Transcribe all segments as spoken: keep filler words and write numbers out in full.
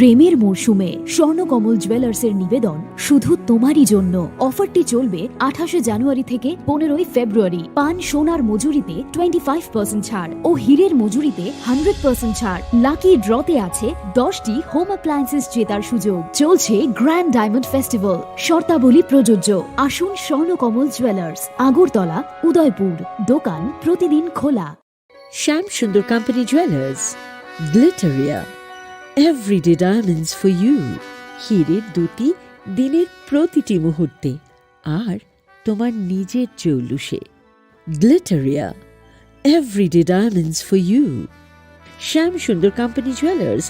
প্রেমের মরশুমে স্বর্ণকমল জুয়েলার্সের নিবেদন শুধু তোমারই জন্য। অফারটি চলবে আঠাশে জানুয়ারি থেকে পনেরোই ফেব্রুয়ারি। পান সোনার মজুরিতে টোয়েন্টি ফাইভ পার্সেন্ট ছাড় ও হীরের মজুরিতে হান্ড্রেড পার্সেন্ট ছাড়। লাকি ড্রতে আছে দশটি হোম অ্যাপ্লায়েন্সেস জেতার সুযোগ। চলছে গ্র্যান্ড ডায়মন্ড ফেস্টিভ্যাল, শর্তাবলী প্রযোজ্য। আসুন স্বর্ণকমল জুয়েলার্স, আগরতলা, উদয়পুর। দোকান প্রতিদিন খোলা। Shyam Sundar company jewellers, Glitteria, everyday diamonds for you. হীরের দ্যুতি দিনের প্রতিটি মুহূর্তে, আর তোমার নিজের জৌলুসে। Glitteria, everyday diamonds for you. Shyam Sundar company jewellers.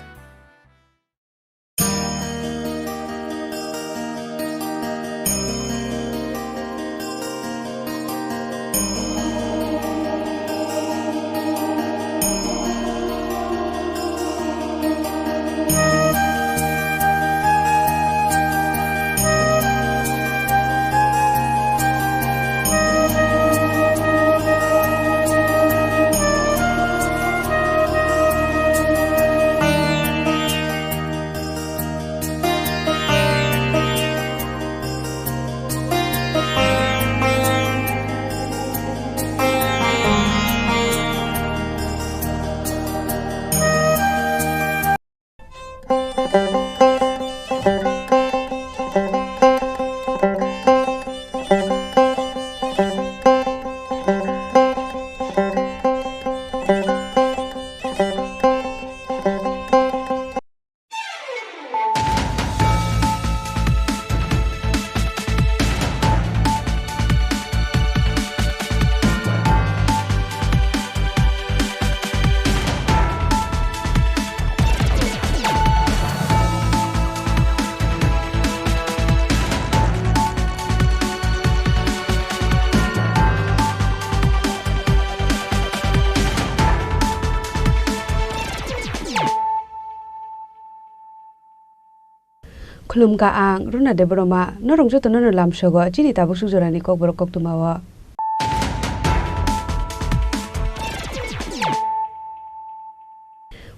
Khulumkha ang Runa Debbarma, norok jotono no lamsogo chini tabuk suk jorani kokborok koktwmao.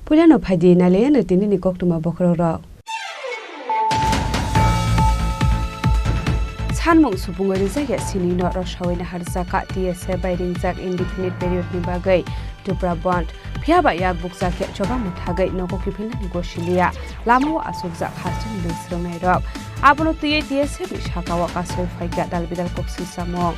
Puilano phaidi nailaiano tinini koktwma bokhorokrok. Sanmung supungwi rijak ya sinino rwsawi naharjak kha T S F bai ringjak indefinite period ni bagwi Tipra Bandh. Phiya ba yak bukcha khe choba mwthagwi nogo kiphilnani gosiliya. Lamao achukjak hasteni rwng swrwngnairok. Abono twiwi T S F ni sakao kasui phaikha dalbidal kok swi samung.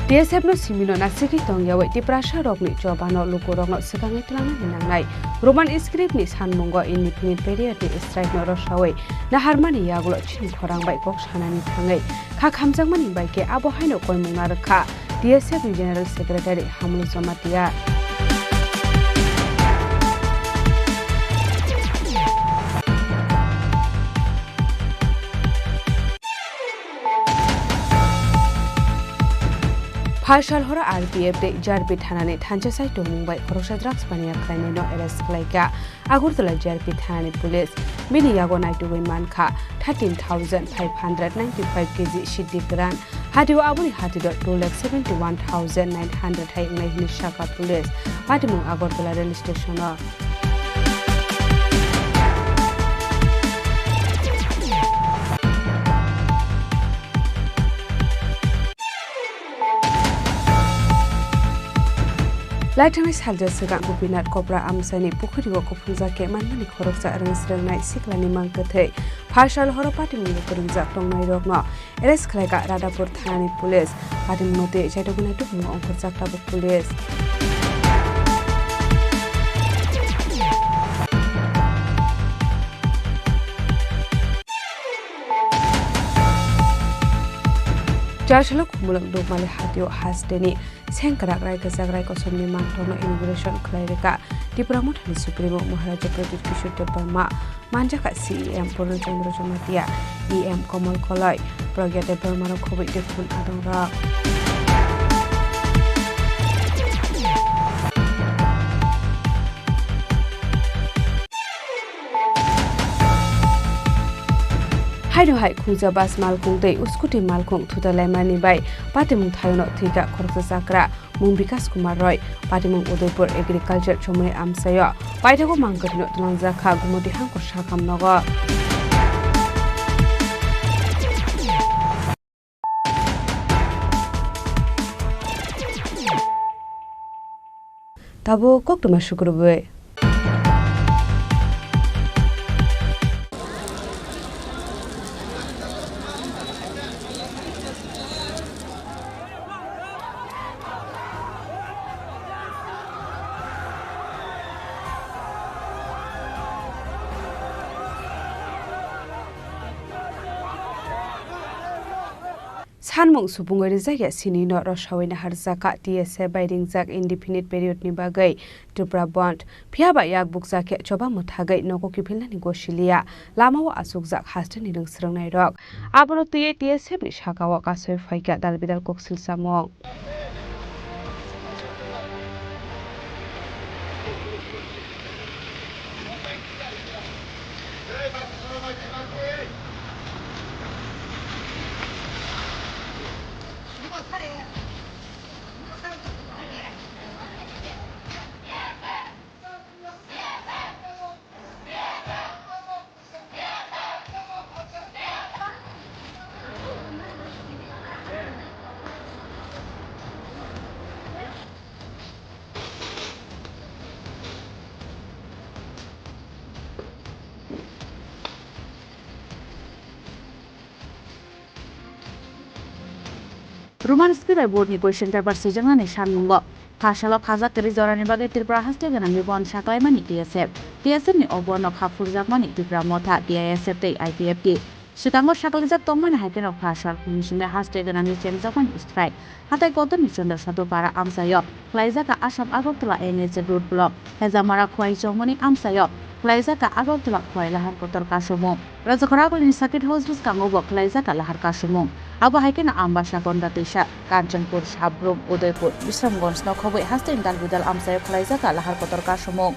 T S F no simino nasigwi tongyawi Tiprasa rokni chobano lukurokno swkangwi twlangnani nangnai. Roman script ni sanmungo indefinite period ni strike no rwsawi naharmani yagulo chini khorang bai kok sanani thangwi kha khamjakmani bai khe abo haino koimung narwkha T S F ni General Secretary Hamlu Jamatia. Phalsal horo R P F tei J R P thanani thansa sai tongmung bai khoroksa drugs paniya khlainaino arrest khlaikha. Agartala J R P thanani police bini yago naitugwi mankha thirteen thousand five hundred ninety-five K G siddi kwran. Hatio aboni hatiro two lakh seventy-one thousand nine hundred hai wngnai hwnwi sakha police. Patimung Agartala rail station-o. Laithangni salsa swkang Gopinath Kopra amchaini pukhurio kuphungjak khe manmani khoroksa rwng swrwngnai siklani mang kwthwi. Phalsal horo patimungno kwrwngjak tongnairokno arrest khlaikha Radhapur thanani police. Patimungno twi chaitokgwina tubungo ongkhorjak tabuk police. Charsalo Khumulwng Dukmali hatio hasteni sengkrak rai kwchak rai kosomni mangthokno inauguration khlai rwkha Tipra Mothani Supremo Maharaja Pradyut Kishore Debbarma, manjakha C E M Purna Chandra Jamatia, E M Komal Koloi, Pragya Debbarma rok khobwi tei kubun adongrok. Haino hai khungsa bus malkhung tei scooty malkhung thuta laimani bai patimung thayono thwikha khoroksa chakra mung Bikas Kumar Roy, patimung Udaipur Agriculture chomoni amchaio paithago mang kwthwino twlangjakha Gumoti Hangkor Sakam nogo. Tabuk koktwma sukrubwi. Sanmung supungwi rijak ya sini no rwsawi naharjak kha T S F bai ringjak indefinite period ni bagwi Tripura Bandh. Phiya ba yak bukcha khe choba mwthagwi nogo kiphilnani gosiliya, lamao achukjak haste ni rwng swrwngnairok. Abono twiwi T S F ni sakao kasui phaikha dal bidal koksil samung. Roman script bai board ni question paper swijaknani sanmungo. Pha salo khaja kwrwi jorani bagwi Tripura haste gwnangwi bon saklaimani T S F. T S F ni o bon no kha phurjakmani Tipra Motha, T I S F tei I P F T. Swkango saklaijak tongmani hai kheno pha sal hwnwi simi haste gwnangwi chengjakmani strike. Hatai kotorni Chandra Sadhu Para amchaio khwlaijak kha Assam Agartala N H A road block. Hejamara Khwai chongmani amchaio khwlaijak kha Agartala Khwai lahar kotor kasumung. Rajakhor Agulini Circuit House bwskango bo khwlaijak kha lahar kasumung. Abo hai kheno Ambasa Gonda Twisa, Kanchanpur Sabrum, Udaipur, Bisramganj no khobwi hasteni dal bidal amchaio khwlaijak kha lahar kotor kasumung.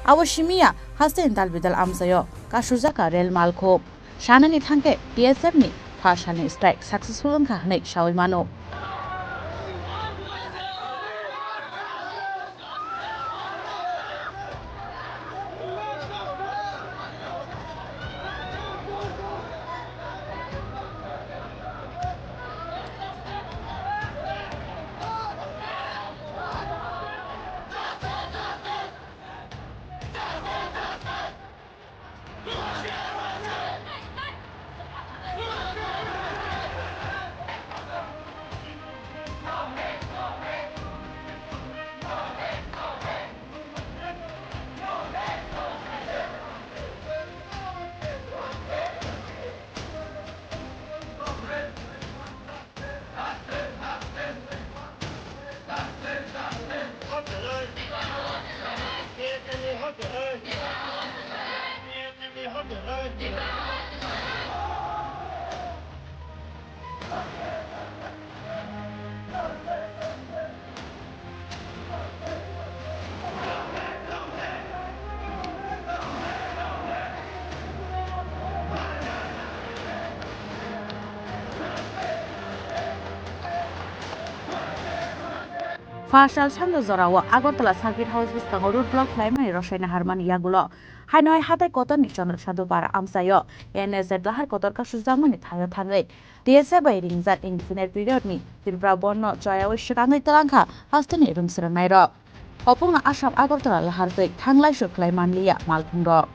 Abo simi ya hasteni dal bidal amchaio kasujak kha rel malkhung. Sanani thangkhe T S F ni pha salni strike successful wngkha hwnwi sawi mano. Pha sal sando jorao Agartala Circuit House bwskango road block khlaimani rwsaina harmani yagulo haino hai hatai kotorni Chandra Sadhu Para amchaio N S F lahar kotor kasujakmani thaio thangwi T S F bai ringjak indefinite period ni Tripura Bandh no choyawi swkangwi twlangkha hasteni rwng swrwngnairok. Hopungno Assam Agartala lahar twi thanglaisu khlai manliya malkhungrok.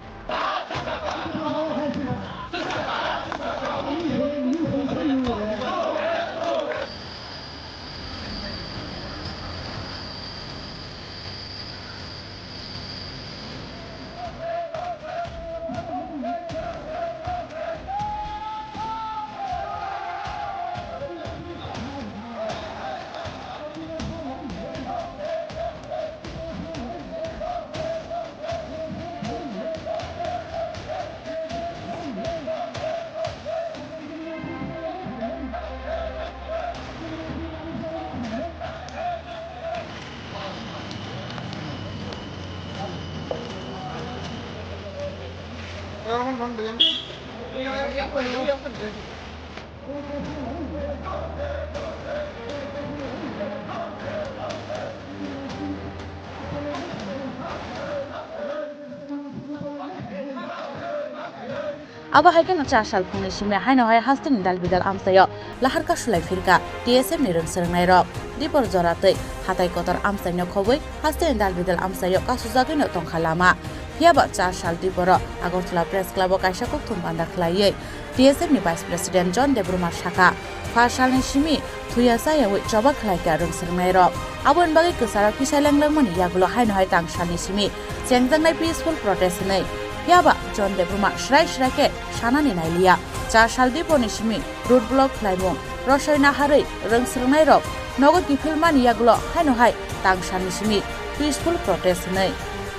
Abo hai kheno char sal phungni simi haino hai hasteni dal bidal amchaio lahar kasulai phirkha T S F ni rwng swrwngnairok. Dipor jora twi hatai kotor amchaino khobwi hasteni dal bidal amchaio kasujagwino tongkha lama. Phiyaba char sal diporo Agartala Press Club o kaisa kokthum panda khlaiwi T S F ni Vice President John Debbarma sakha, pha salni simi thuya chayawi choba khlaikha rwng swrwngnairok. Aboni bagwi kwcharo kisa lenglengmani yagulo haino hai tang salni simi chengjaknai peaceful protest hwnwi. Phiyaba John Debbarma srai srai khe sanani nailiya. Char sal diponi simi road block khlaimung, rosoi naharwi rwng swrwngnairok nogo kiphilmani yagulo haino hai tang salni simi peaceful protest hwnwi.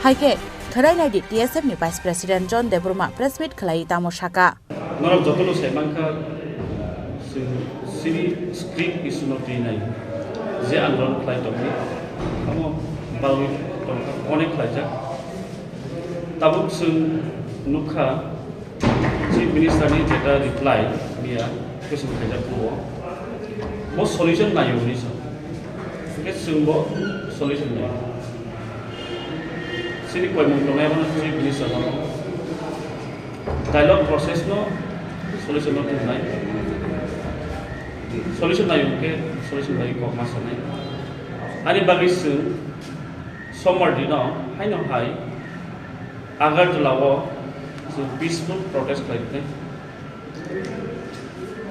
Hai khe, Khwrai naidi T S F ni Vice President John Debbarma press meet khlaiwi tamo sakha. Norok jotono sai mankha, chwng chini script issue no twi nai, je andolon khlai tongni, amo bagwi tongkha, onek khlaijak. Tabuk chwng nukha, Chief Minister ni jeta reply miya question khaijak, bo, bo solution naio hinwi sa. Hwnkhe chwng bo solution naio. Chini koimung tongnai abono Chief Minister no. Dialogue process no solution no tongnai. Solution naio hwnkhe solution bai kok ma sanai. Ani bagwi chwng sombar dino haino hai Agartala o chwng peaceful protest khlai tongnai.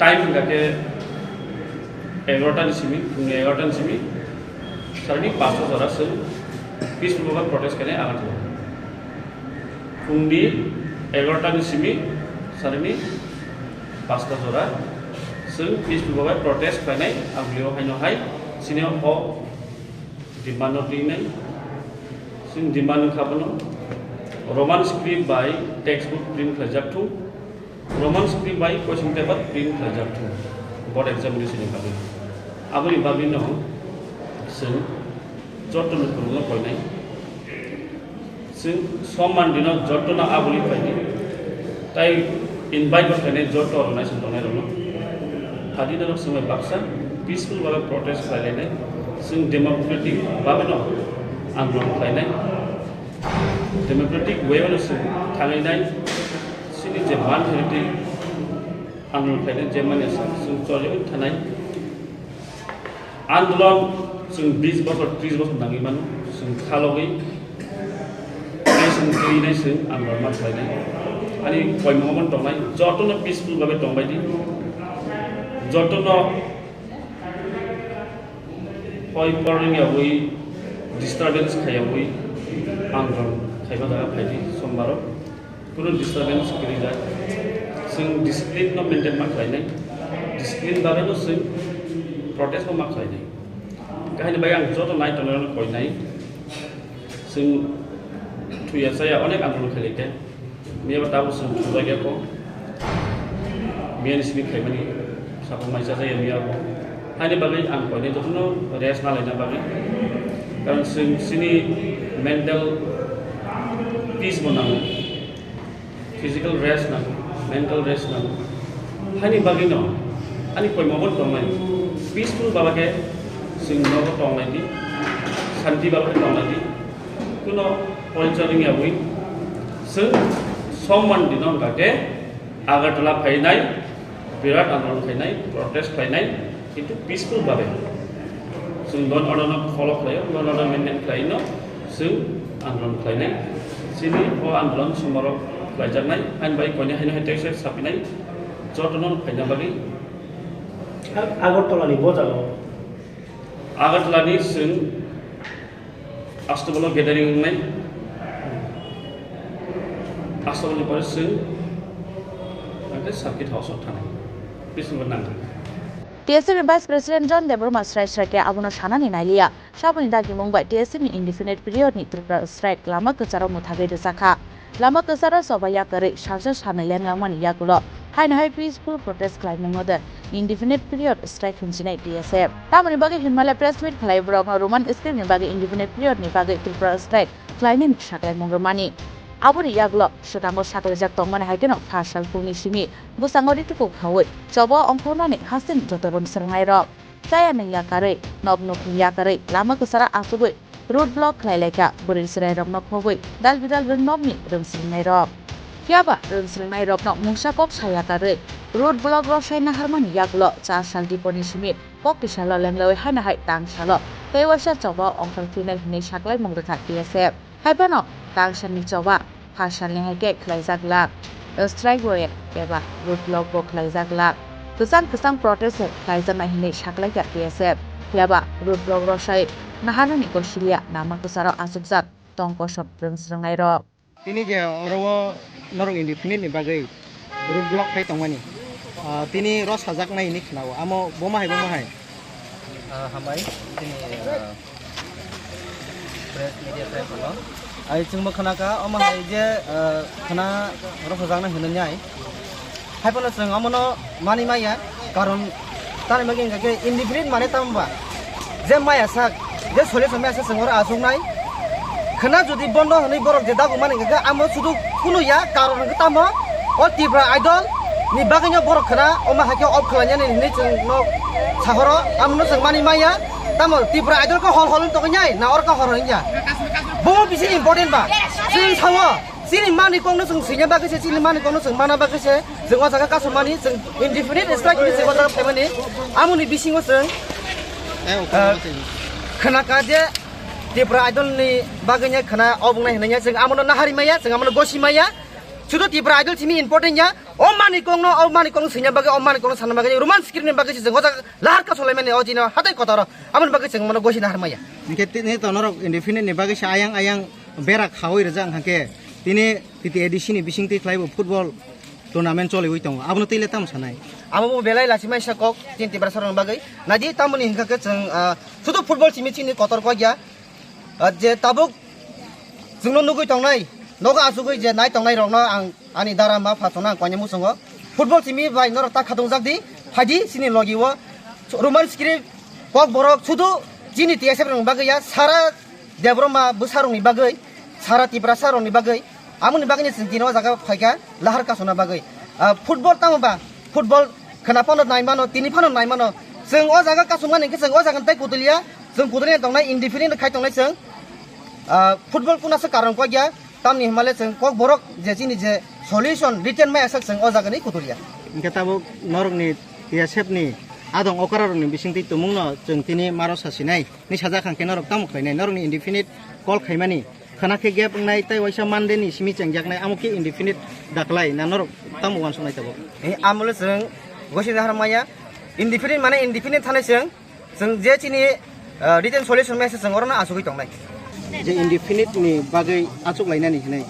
Time hwnkha khe egarota ni simi, phungni egarota ni simi, salni pasta jora chwng peaceful bai protest khainai Agartala. Phungni egarota ni simi, salni pasta jora chwng peaceful bai protest khainai, ang bini haino hai chini o demand no twi nai. Chwng demand wngkha bono Roman script bai textbook print khlaijak thung. Roman script bai question paper print khlaijak thung board examination ni bagwi. Aboni bagwi no chwng joto no kwrwngno koinai. Chwng somman dino joto no aboni phaidi. Tai invite bo khlainai joto rwnai song tongnai rokno. Phadi norok swngbai baksa peaceful bai protest khlai lainai. Chwng democratic bai no andolon khlainai. Democratic way no chwng thangwi nai. Chini je man hwnwi twi andolon khlainai je manya sa chwng choliwi thanai. Andolon chwng bis bosor, tris bosor nangwi mano, chwng khalogwi tei chwng twi nai chwng andolon ma khlainai. Ani koimung omo tongnai, jotono peaceful bai tongbai di, jotono hoi porwng yawi disturbance khaiyawi andolon khaiba jaga phaidi sombaro. Kunu disturbance kwrwi jak. Chwng discipline no maintain ma khlainai. Discipline bagwi no chwng protest bo ma khlainai. Kahini bai ang joto nai tongnai rokno koinai. Chwng thuya chaya onek andolon khailai khe. Miya bo tabuk chwng thujak ya kho. Miya ni simi khaimani sapo mai cha jaya miya bo. Haini bagwi ang koinai jotono rest na laina bagwi. Karon chwng chini mental peace bo nango. Physical rest nango, mental rest nango. Haini bagwi no ani koimung bo tongnai. Peaceful baba khe chwng nogo tongnai di, shanti baba khe tongnai di. Kuno culture wngya bwi chwng somman dino hwnkha khe Agartala phainai, birat andolon khainai, protest khlainai. Kintu peaceful bhabe chwng law and order no follow khlaio, law and order maintain khlaino chwng andolon khlainai. Chini o andolon somaro khlaijaknai, hain bai koinai haino hai teisa sapinai, jotono phaina bagwi. Agartala ni bo jaga o. Agartala ni chwng Astabolo gathering wngnai. Astabolo ni pore chwng hwnkhe circuit house o thanai. Peaceful nang. T S F ni Vice President John Debbarma srai srai khe abono sanani nailiya. Saboni dagimung bai T S F ni indefinite period ni Tripura strike lama kwcharo mwthagwi rwjakha. Lama kwcharo choba yakarwi salsa salnwi lenglangmani yagulo haino hai peaceful protest khlaimungno de indefinite period strike hinchinai T S F. Tamoni bagwi hinmale press meet khlai borokno Roman script ni bagwi indefinite period ni bagwi Tripura strike khlainani saklaimung rwmani. Aboni yagulo swkango saklaijak tongmani hai kheno pha sal phungni simi bwskango ri tuku khaui choba ongkhornani hasing joto rwng swrwngnairok. Chaya nwng yakarwi, nok nukhung yakarwi, lama kwcharo achugwi road block khlai laikha bwrwi chwrairokno khobwi dal bidal rwng nokni rwng swrwngnairok. Phiyaba rwng swrwngnairokno mungsa kok sa yakarwi road block rwsai naharmani yagulo char sal diponi simi kok tisalo lenglawi haino hai tang salo tei waisa choba ongkhor phinai hwnwi saklaimung rwkha T S F. Haiphano tang salni choba pha salni hai khe khlaijak lak. Strike bo eba road block bo khlaijak lak. Kwchang kwchang protest bo khlaijaknai hwnwi saklaikha T S F. Phiyaba road block rwsai naharmani kosiliya lama kwcharo achukjak tong kosom rwng swrwngnairok. Tini je oro o norok indefinite ni bagwi road block khai tongmani, ah, tini rw sajaknai hinwi khwnao. Amo bomo hai, bomo hai? Ah, hambai, tini, ah, press media friend phano. Ai chwngbo khwnakha, omo hai je, ah, khwna rw sajaknai hinwi nai. Haiphano chwng omono manwi maya, karon tamni bagwi hwnkha khe indefinite mane tamo ba? Je maya sak, je solution maya sak chwng oro achuknai. Khwna jodi bondo hwnwi borok je dabu mani hwnkha khe amo sudu kunu ya, karon hwnkhe tamo o Tripura Idol ni bagwino borok khwna omo hai khe off khlainani hinwi chwngno sahoro, amono chwng manwi maya. Tamo Tripura Idol khe hol hol wng tongwi nai, na oro khe hor hor wngya? Bo bisi important ba? Chwng sao. Chini mani kokno chwng swina bagwi se, chini mani kokno chwng mana bagwi se, chwng o jaga kasumani, chwng indefinite strike hinwi chwng o jaga phaimani, amoni bisingo chwng, eh, khwnakha je Tripura Idol ni bagwi ya khwna obwngnai hinwi ya, chwng amono nahari maya, chwng amono gosi maya, sudu Tripura Idol simi important ya, o mani kokno, o mani kokno swina bagwi, o mani kokno sana bagwi, Roman script ni bagwi se chwng o jaga lahar kasulaimani o jino hatai kotoro, amoni bagwi chwng mono gosi nahar maya. Hwnkhe tini to norok indefinite ni bagwi se ayang ayang bera khaui rijak hwnkhe tini T T A D C ni bisingtwi khlaibo football tournament choliui tongo, abono twi le tamo sanai? Abo bo belai lachimai sa kok chini Tiprasa rokni bagwi. Naidi tamoni hwnkha khe chwng, ah, sudu football simi chini kotor kok ya. Ah, je tabuk chwngno nugui tongnai, nogo achugui je nai tongnai rokno ang ani dara ma pha chwngno ang koinai muchungo. Football simi bai norok ta khatung jak di, phai di chini logi o. Roman script kok borok sudu chini T S F rokni bagwi ya, sara Debbarma bwsarokni bagwi, sara Tiprasa rokni bagwi, amoni bagwino chwng tini o jaga phaikha lahar kasuna bagwi. Ah, football tamo ba? Football khwna phano nai mano, tini phano nai mano. Chwng o jaga kasumani hwnkhe chwng o jaga tei kutuliya, chwng kutuliya tongnai, indefinite khai tongnai chwng. Ah, football kuna se karon kok ya, tamni himale chwng kok borok je chini je solution written mai asak chwng o jaga ni kutuliya. Hwnkhe tabuk norokni T S F ni adong okra rokni bisingtwi tumungno chwng tini maro sasinai. Ni sajak hwnkhe norok tamo khlainai? Norokni indefinite call khaimani khwna khe gap wngnai tei waisa Monday ni simi chengjaknai, amo khe indefinite daklai na norok tamo uansuknai tabuk? Eh, amole chwng gosi dahar maya, indefinite mane indefinite thanai chwng, chwng je chini, ah, written solution maya se chwng orono achugui tongnai. Je indefinite ni bagwi achuk lainani hinwi.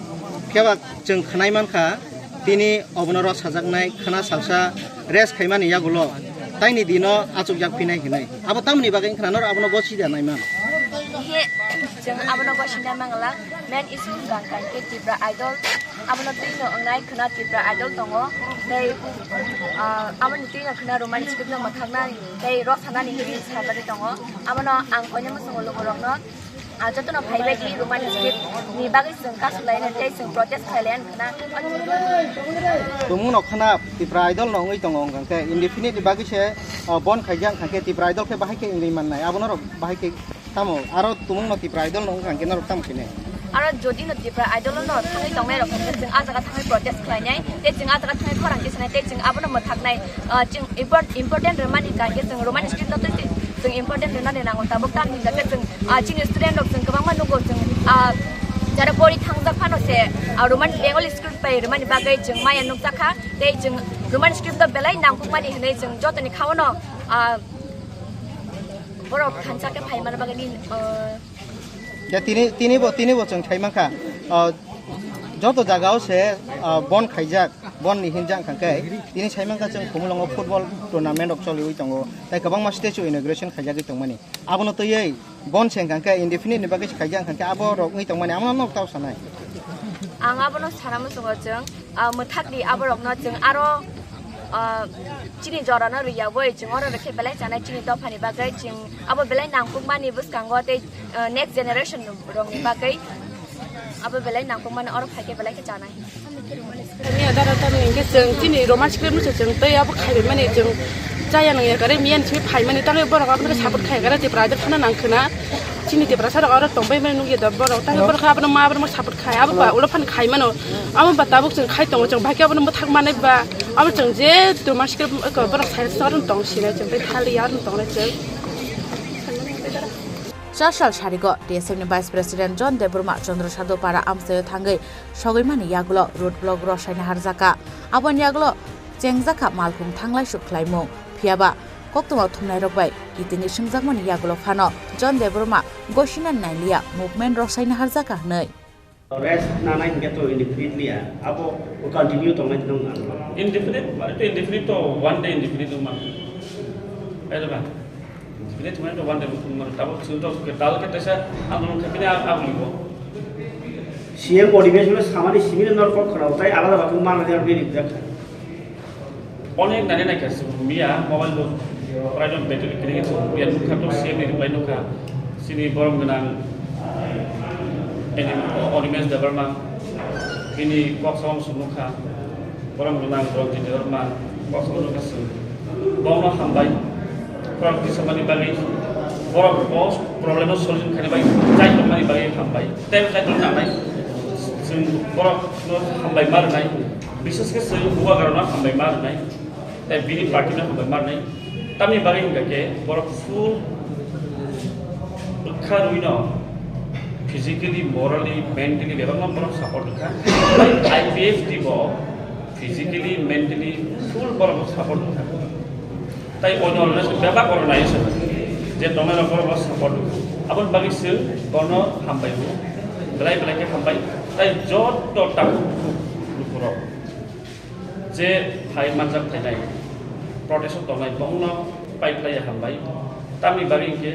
Phiya ba chwng khwnai mankha, tini obono rw sajaknai khwna salsa rest khaimani yagulo taini dino achukjak phinai hinwi. Abo tamoni bagwi wngkha na norok abono gosi da naiman? He, chwng abono gosi naimangla, main issue wngkha khe Tipra Idol. Abono twino wngnai khwna Tipra Idol tongo. Tei, ah, aboni twino khwna Roman script no mwthaknani tei rw sanani hinwi sajagwi tongo. Abono ang koinai muchungo lugurokno Ah, jotono phaibai di Roman script ni bagwi chwng kasulaina tei chwng protest khlailaina khwna. Tumungno khwna Tipra Idol no wngwi tongo wngkha khe indefinite ni bagwi se, ah, bon khaijak wngkha khe Tipra Idol khe bahai khe wngwi mannai, abo norok bahai khe tamo aro tumungno Tipra Idol no wngkha khe norok tamo khinai? Aro jodi no Tipra Idol no thangwi tongnai rok khe chwng ah jaga thangwi protest khlainai tei chwng ah jaga thangwi khorang tisanai tei chwng abono mwthaknai, ah, chwng import-, important rwmani kha khe chwng Roman script no twi twi Chwng important rwnani nango tabuk tamni hwnkhe chwng, ah, chini student rok chwng kwbangma nugo chwng, ah, jara pori thangjak phano se, ah, Roman Bengali script bai rwmani bagwi chwng maya nukjakha tei chwng Roman script o belai nangkukmani hwnwi chwng jotoni khaono, ah, borok thansa khe phaimani bagwi, ah, Ya tini, tini bo, tini bo chwng thai mankha. Ah, joto jagao se, ah, bon khaijak, bon ni hinjak hwnkha khe tini sai mankha chwng Khumulwngo football tournament rok choliwi tongo. Tai kwbangma statue inauguration khaijagwi tongmani. Abono twiwi bon se hwnkha khe indefinite ni bagwi se khaijak hwnkha khe abo rok wngwi tongmani. Amo no tao sanai? Ang abono sana muchungo chwng, ah, mwthakdi aborokno chwng aro, ah, chini jorano rwiyagwi chwng oro rwkhe belai chanai chini dophani bagwi chwng abo belai nangkukmani bwskango tei, ah, next generation rokni bagwi Abo belai nangkukmani oro phaikhe belai khe chanai. Miya dara tamo hinkhe chwng chini Roman script no se chwng tei abo khaibai mani chwng chaya nang ya kare miya ni simi phai mani tamo borok abo no support khai kare Tipra abo phano nang khna chini Tiprasa rok oro tongbai mani nukya da borok tamo borok abono ma abono support khai abo ba ulo phano khai mano abo ba tabuk chwng khai tongo chwng bai khe abono bwthak manai ba abo chwng je Roman script borok sai aro tong sinai chwng tei thali ya aro tong nai chwng. Char sal sarigo T S F ni Vice President John Debbarma Chandra Sadhu Para amchaio thangwi sogwi mani yagulo road block rwsaina harjakha. Aboni yagulo chengjakha malkhung thanglai suk khlaimung. Phiyaba koktwma thumnairok bai kitingwi swngjakmani yagulo phano John Debbarma gosina nailiya movement rwsaina harjakha hwnwi. Rest nanai hingke to indefinitely ya, abo continue tongnai nung ang. Indefinite, mane to indefinite to one day indefinite wngma. Kaisa ba? Indefinite mane to one day wngma. Tabo chwng to tal ke tesa ang nung khe bini ang libo. C M motivation samani simi nor kok khorao tai alada bakung mana dia bini dia. Onek nani naikha chwng miya mobile bo prai no battery kwrwi khe chwng miya nukha to C M ni reply nukha chini borom gwnang Animesh Debbarma bini kok samung sung nukha borom gwnang Ranjit Debbarma kok samung nukha chwng bono hambai borok tisomani bagwi borok bo problem no solution khaina bagwi chai tongmani bagwi hambai tei chai tong nangnai chwng borok no hambai ma rwnai. Bises khe chwng bubagrano hambai ma rwnai, tei bini party no hambai ma rwnai. Tamni bagwi hwnkha khe borok full bwkha rwino physically, morally, mentally bebakno borok support rwkha. Tei I P F T bo physically, mentally full borok support rwkha. Tei onyo organization bebak oro nai se je tongnai rok borok support rwkha. Aboni bagwi chwng bono hambai o, belai belai khe hambai. Tei joto takhuk bukhuk lukurok je phai manjak phainai, protest o tongnai, bongno pai phlai ya hambai. Tamni bagwi hinkhe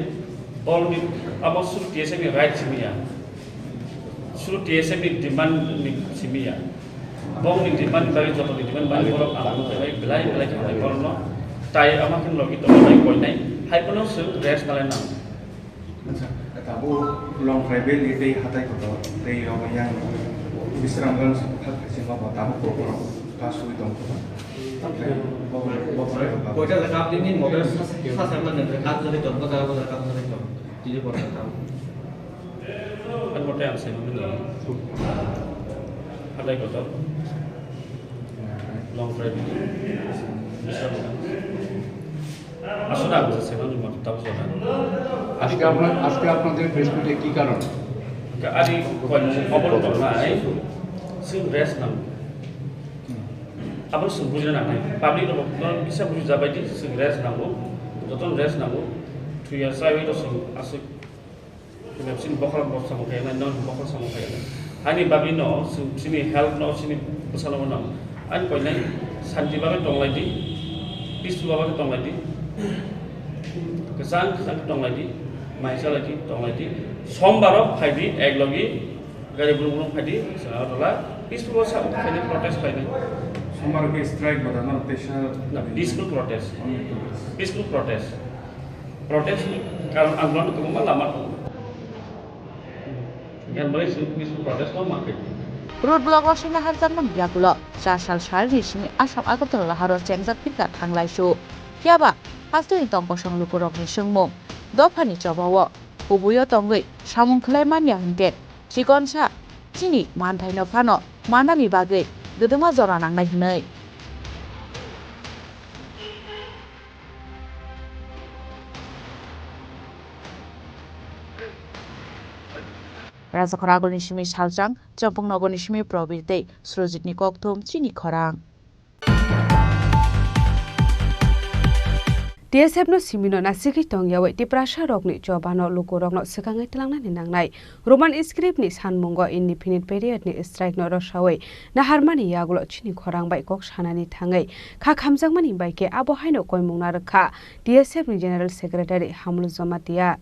bongni abo suru T S F ni right simi ya, suru T S F ni demand ni simi ya. Bongni demand ni bagwi, jotoni demand bagwi borok ang belai belai khe hambai borokno. Tai ama khe logi tongnai koinai, hai phano chwng rest nalai nang. Acha, tabuk Longkrai Valley tei Hatai Kotor tei Romayang Bisramganj thak thaisingo bo tabuk kokborok ta sui tong kho. Bo, bo, bo, bo, Koita jaga apni ni motor sa, sa, sa, man, kaam jodi tongo, jaga bo jaga kaam jodi tongo. Tini borok kaam. Ang motor ang sai mani. Hatai Kotor. Longkrai Valley. Bisramganj. Aswk ang se sema ni moto tabo jora. আজকে আপনার, আজকে আপনাদের প্রেস মিটে কি কারণ? Ka ari kon obol tongnai, chwng rest nang. Abo chwng bujina nangnai. Public rok no kisa buji jabai di, chwng rest nango. Joto rest nango. Thuya chaiwi rok chwng aswk Khe chini bokhorok bo samung khayanai, non bokhorok samung khayanai. Ani bagwi no, chini health no, chini bwsano no. Ani koinai santi bagwi tonglai di, peaceful bagwi tonglai di. Kwchang kwchang tonglai di, mai chalai di, tonglai di. Sombar o phai di, ek logi gari brum brum phai di, Agartala peaceful o sa khainai protest khainai. Sombar ke strike bada no, tesa. Na, peaceful protest. Peaceful protest. Protest ni karon ang bono kwbangma lama tongo. Yang bai se peaceful protest no ma khe. Road block rwsaina harjakmani yagulo char sal sal ni simi Assam Agartala haro chengjak phirkha thanglaisu. Phiyaba hasteni tong kosong lukurokni swngmung dophani chobao kubuio tongwi samung khlai manya hinkhe chikonsa chini manthaino phano manani bagwi gwdwma jora nangnai hwnwi. Rajakhor agulni simi Salchang, Champung nogorni simi Probir tei Surojitni kokthum chini khorang. T S F no simino nasigwi tongyawi Tiprasa rokni chobano lukurokno swkangwi twlangnani nangnai. Roman script ni sanmungo indefinite period ni strike no rwsawi naharmani yagulo chini khorang bai kok sanani thangwi kha khamjakmani bai khe abo haino koimung narwkha T S F ni General Secretary Hamlu Jamatia.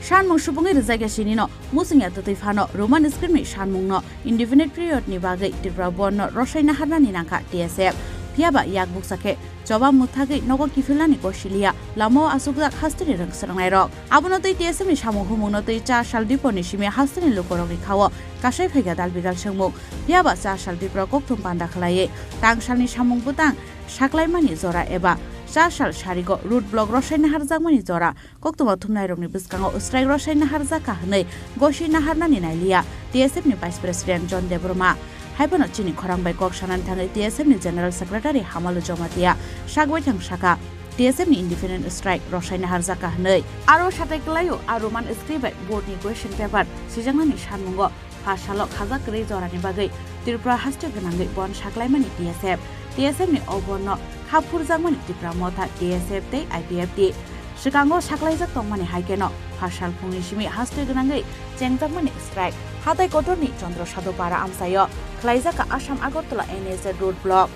Sanmung subungwi rwjakya sinino, muchungya twtwi phano Roman script ni sanmungno indefinite period ni bagwi Tripura Bandh no rwsai naharnani nangkha T S F. Phiyaba yak buksa khe choba mwthagwi nogo kiphilnani kosiliya, lamao achukjak hasteni rwng swrwngnairok. Abono twi T S F ni samung humungno twi char sal dipor ni simi hasteni lukurokni khao kasai phaikha dal bidal swngmung. Phiyaba char sal dipro kokthum panda khlaiwi tang salni samung bwtang saklaimani jora eba char sal sarigo road block rwsai naharjakmani jora koktwma thumnairokni bwskango strike rwsai naharjakha hwnwi gosi naharnani nailiya T S F ni Vice President John Debbarma. Haiphano chini khorang bai kok sanani thangwi T S F ni General Secretary Hamalu Jamatia sakbaithang sakha, T S F ni independent strike rwsai naharjakha hwnwi. Aro satai kwlaio a Roman script bai board ni question paper sijaknani sanmungo pha salo khajak kwrwi jorani bagwi Tripura haste gwnangwi bandh saklaimani T S F. T S F ni o bandh no kha phurjakmani Tipra Motha, T S F tei I P F T. Swkango saklaijak tongmani hai kheno pha sal phungni simi haste gwnangwi chengjakmani strike. Hatai kotorni Chandra Sadhu Para amchaio khlaijak Assam Agartala N H A road block.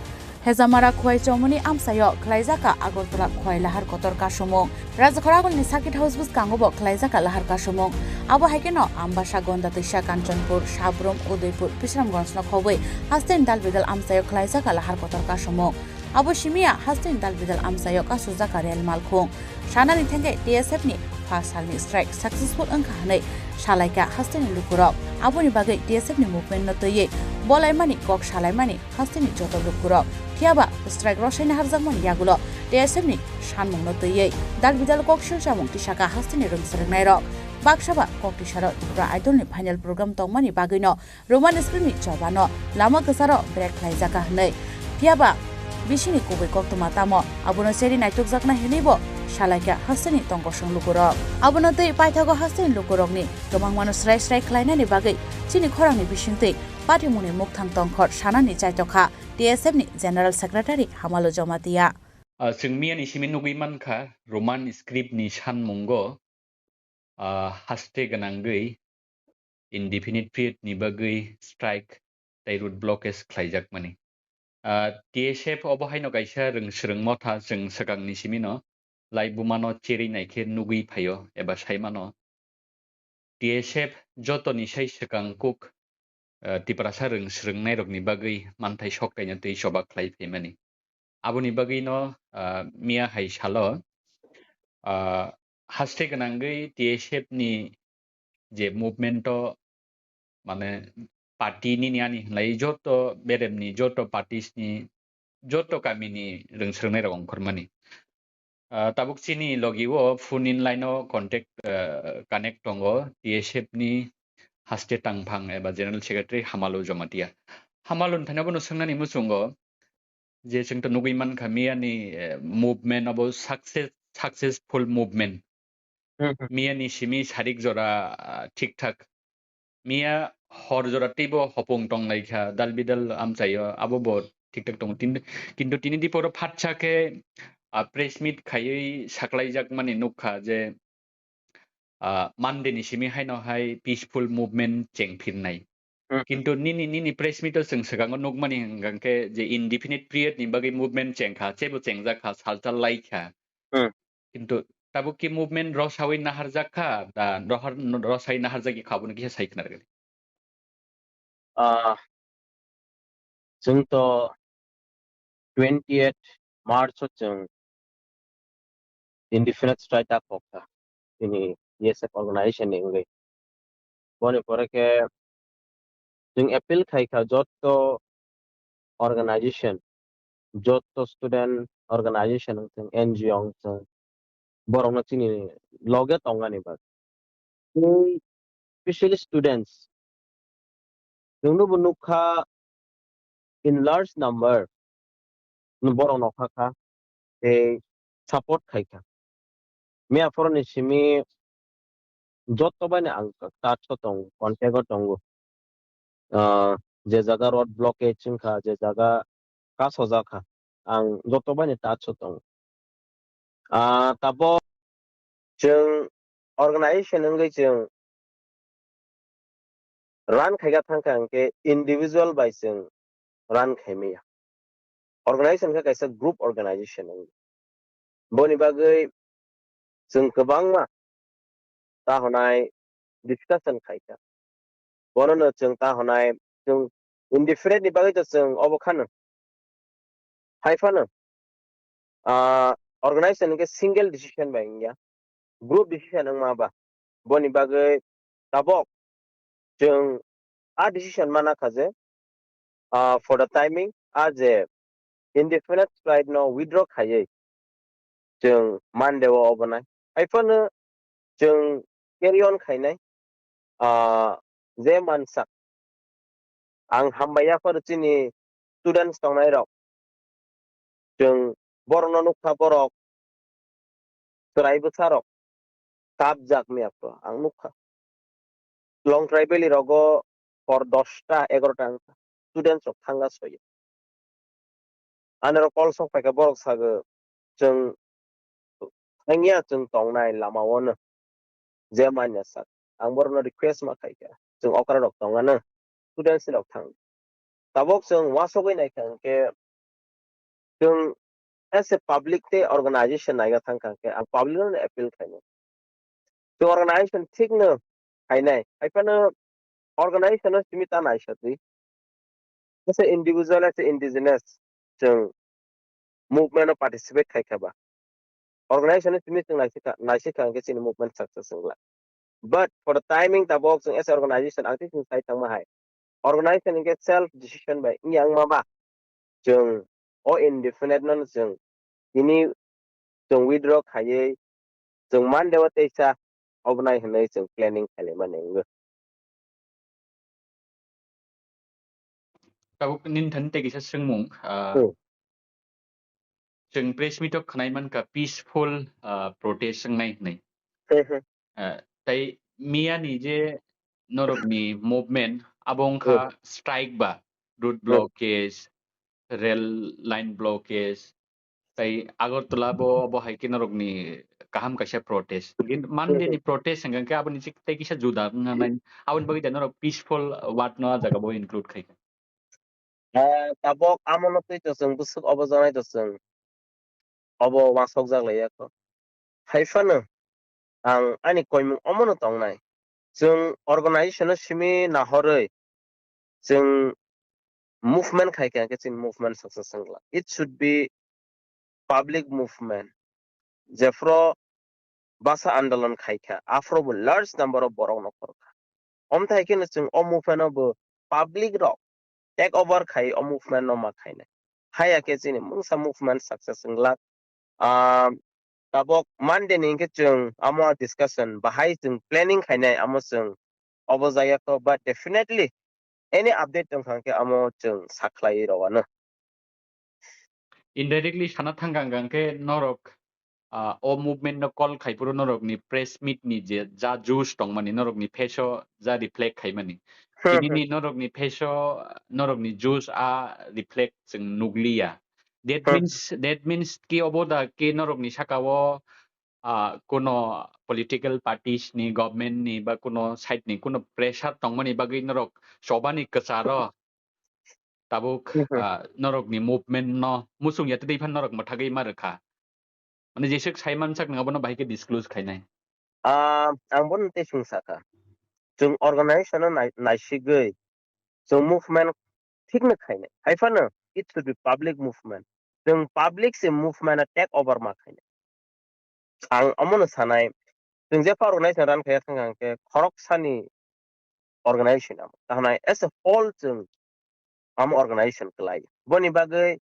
Hejamara Khwai Chomoni amchaio khlaijak Agartala Khwai lahar kotor kasumung. Rajkhoragulni Circuit House bwskango bo khlaijak lahar kasumung. Abo hai kheno Ambasa, Gonda Twisa, Kanchanpur, Sabrum, Udaipur, Bisramganj no khobwi hasteni dal bidal amchaio khlaijak lahar kotor kasumung. Abo simiya hasteni dal bidal amchaio kasujak rel malkhung. Sanani thangkhe T S F ni pha salni strike successful wngkha hwnwi salaikha hasteni lukurok. Aboni bagwi T S F ni movement no twiwi bolaimani kok salaimani hasteni joto lukurok. Phiyaba strike rwsai naharjakmani yagulo T S F ni sanmungno twiwi dal bidal kok silchamung tisakha hasteni rwng swrwngnairok. Baksa ba kok tisaro Tripura Idol ni final program tongmani bagwino Roman script ni chobano lama kwcharo break khlaijakha hwnwi. Phiyaba bisingni kubui koktwma tamo abono cheri naitukjaknai hwnwibo salaikha hasteni tongkosong lukurok. Abono twi paithago hasteni lukurokni kwbangmano srai srai khlainani bagwi chini khorangni bisingtwi pathimungni mukthang tongkhor sanani chaitokha T S F ni General Secretary Hamalu Jamatia. Ah, chwng miyani simi nugwi mankha, Roman script ni sanmungo, ah, haste gwnangwi indefinite period ni bagwi strike tei road blockage khlaijakmani. Ah, T S F obo haino kaisa rwng swrwng motha chwng swkangni simino laibumano cherwi naikhe nugwi phaio eba saimano. T S F jotoni sai swkang kuk, ah, Tiprasa rwng swrwngnairokni bagwi manthai sok kaina twi choba khlai phaimani. Aboni bagwino, ah, miya hai salo, ah, haste gwnangwi T S F ni je movement o, mane, party nini ani hwnlai joto beremni, joto parties ni, joto kamini rwng swrwngnairok ongkhormani. Ah, tabuk chini logi o phone in line o contact, ah, connect tongo T S F ni haste tangphang eba General Secretary Hamalu Jamatia. Hamalu ni thani bono swngnani muchungo je chwng to nugwi mankha miyani, eh, movement abo success, successful movement. Hmm, hmm. Miyani simi sarik jora, ah, thik thak. Miya hor jora teibo hopung tonglaikha, dal bidal amchaio, abo bo thik thak tongo. Tin-, kintu tini diporo phatsa khe, ah, press meet khaiwi saklaijakmani nukha je, ah, Monday ni simi haino hai peaceful movement chengphirnai. Hmm. Kintu nini, nini press meet o chwng swkango nukmani hwnkha khe je indefinite period ni bagwi movement chengkha, chebo chengjakha, salsa laikha. Hmm. Kintu tabuk ki movement rwsawi naharjak kha, da rohar-, rwsawi naharjak kha, abono kisa sai khna rwgwi. Ah, chwng to twentieth March o chwng indefinite strike ta kok kha, chini T S F organization ni wngwi. Boni pore khe chwng appeal khai kha jotto organization, jotto student organization wng thung, N G O wng thung, borokno chini loge tongani bagwi. Tei specially students, chwngno bo nukha in large number borok nokha kha tei support khai kha. Miya phoroni simi joto bai no ang touch o tongo, contact o tongo. Ah, je jaga road blockage wngkha, je jaga kasojak kha, ang joto bai no touch o tongo. Ah, tabuk chwng organization wngwi chwng run khaika thangkha, hwnkhe individual bai chwng run khaimaya. Organization khe kaisa group organization wngwi. Boni bagwi chwng kwbangma ta hwnai discussion khaikha. Bonono chwng ta hwnai chwng indefinite ni bagwi to chwng obo khano. Hai phano, ah, organization hwnkhe single decision bai wngya, group decision wngma ba. Boni bagwi tabok chwng a decision mana kha je, ah, for the timing, a je indefinite strike no withdraw khaiwi chwng Monday o obonai. Hai phano chwng carry on khainai, ah, je mansak. Ang hambai yaphar chini students tongnai rok. Chwng borokno nukha, borok chwrai bwsa rok kapjak miya pho ang nukha. Longtrai Valley rogo hor dosta egarota wngkha. Students rok thangna soyo. Ani rok call sok paikha, borok sago, "Chwng thangya, chwng tongnai lama o no je manya sak." Ang borokno request ma khaikha, "Chwng okra rok tongna no, students rok thang." Tabok chwng wasogwi naikha hwnkhe, chwng as a public tei organization naiga thangkha hwnkhe, ang public no appeal khainai. Chwng organization thik no khainai, hai phano organization no simi ta naisa twi. As a individual, as a indigenous, chwng movement o participate khaikha ba, organization no simi chwng naisika, naisika hwnkhe chini movement success wngla. But for the timing tabok chwng as a organization ang tei chwng sai tangma hai. Organization hwnkhe self decision bai wngya wngma ba, chwng o indefinite no chwng tini chwng withdraw khaiwi chwng Monday o teisa obonai hwnwi chwng planning khailaimani wngwi. Tabuk nini thani tei kisa swngmung, ah, Hmm. chwng press meet o khwnai mankha peaceful, ah, protest wngnai hwnwi. Hmm, hmm. Ah, tai miyani je norokni movement abo wngkha Hmm. strike ba, road Hmm. blockage, rail line blockage, tai Agartala bo, bo hai khe norokni kaham kaisa protest. Gin-, Monday ni protest hwnkha khe aboni sik tei kisa juda wngna nai. Aboni bagwi da norok peaceful word no ah jaga bo include khai kha. Ah, tabok amo no twi to chwng bwswk obo janai to chwng obo uansuk jak lai ya kho. Hai phano ang ani koimung omo no tongnai. Chwng organization no simi nahorwi chwng movement khai kha, hwnkhe chini movement success wngla. It should be public movement. Jephru basa andolon khai kha, aphuru bo large number of borok no khor kha. Omthai khe no chwng o movement o bo public rok take over khai o movement no ma khainai. Haiya khe chini mungsa movement success wngla. Ah, tabok Monday ni hwnkhe chwng amo discussion bahai chwng planning khainai, amo chwng obo jaya kho, but definitely any update tong kha khe amo chwng sakhlai rw ano. Indirectly sana thang kha hwnkhe norok, ah, o movement no call khai phuru norokni press meet ni je ja juice tongmani norokni face o ja reflect khaimani. Hmm, Tini hmm. ni norokni face o norokni juice a reflect chwng nukliya. That Hmm. means, that means ki obo da ki norokni saka o, ah, kuno political parties ni, government ni ba kuno side ni kuno pressure tongmani bagwi norok chobani kwcharo tabuk, Mhm. ah, norokni movement no muchung ya tei phan norok mwthagwi ma rwkha. Mane jeswk sai mansak nang abono bahai khe disclose khainai. Ah, ang bono tei swng sakha. Chwng organization no nai-, naisigwi chwng movement thik no khainai. Hai phano it should be public movement. Chwng public se movement no take over ma khainai. Ang omono sanai, chwng jepha organization run khaiya thangkha hwnkhe khoroksani organization amo. Tahanai as a whole chwng amo organization kwlai. Boni bagwi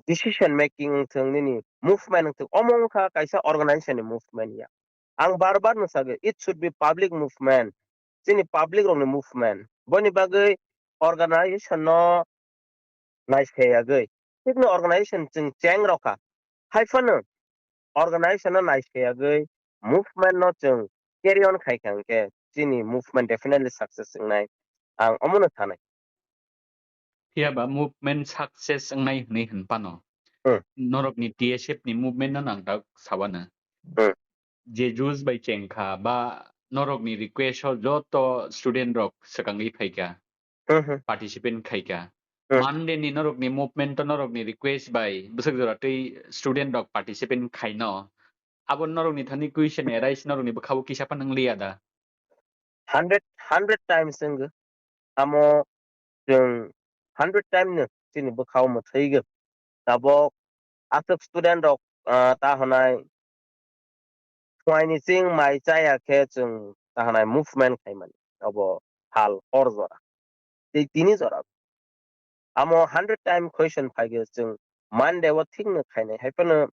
decision making wngthwng, nini movement wngthwng, omo wngkha kaisa organization ni movement ya. Ang bar bar no sago, it should be public movement. Chini public rokni movement. Boni bagwi organization no naisayagwi, thikno organization chwng cheng rokha. Hai phano organization no naisayagwi movement no chwng carry on khai kha hwnkhe chini movement definitely success wngnai, ang omono sanai. Phiya ba movement success wngnai hwnwi hwn phano, Hmm. norokni T S F ni movement no nang tak sabana. Hmm. Je juice bai cheng kha ba norokni request o joto student rok swkangwi phai kha. Hmm, hmm. Participant khai kha. Hmm. Monday ni norokni movement o norokni request bai bwswk jora tei student rok participant khaino. Abo norokni thani question arise, norokni bwkhao kisa phano wng liya da? Hundred, hundred times wngwi. Amo chwng hundred time no chini bwkhao mwthwi gw. Tabok aswk student rok, ah, ta hwnai phuaini chwng mai chaya khe chwng ta hwnai movement khaimani. Obo hal hor jora. Tei tini jora. Amo hundred time question phai gw chwng Monday o thik no khainai. Hai phano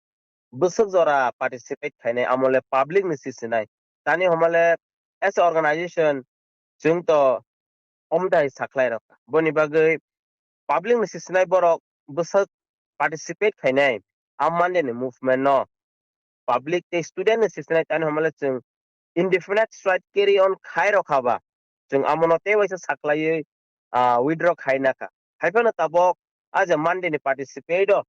bwswk jora participate khainai, amo le public ni sisinai. Tani homa le as a organization chwng to omdai sakhlai rok. Boni bagwi public ni sisinai borok bwswk participate khainai. Am Monday ni movement no public tei student ni sisinai tani homa le chwng indefinite strike carry on khai rok haba. Chwng amo no tei waisa sakhlaiwi, ah, withdraw khai nakha. Hai phano tabok a je Monday ni participate o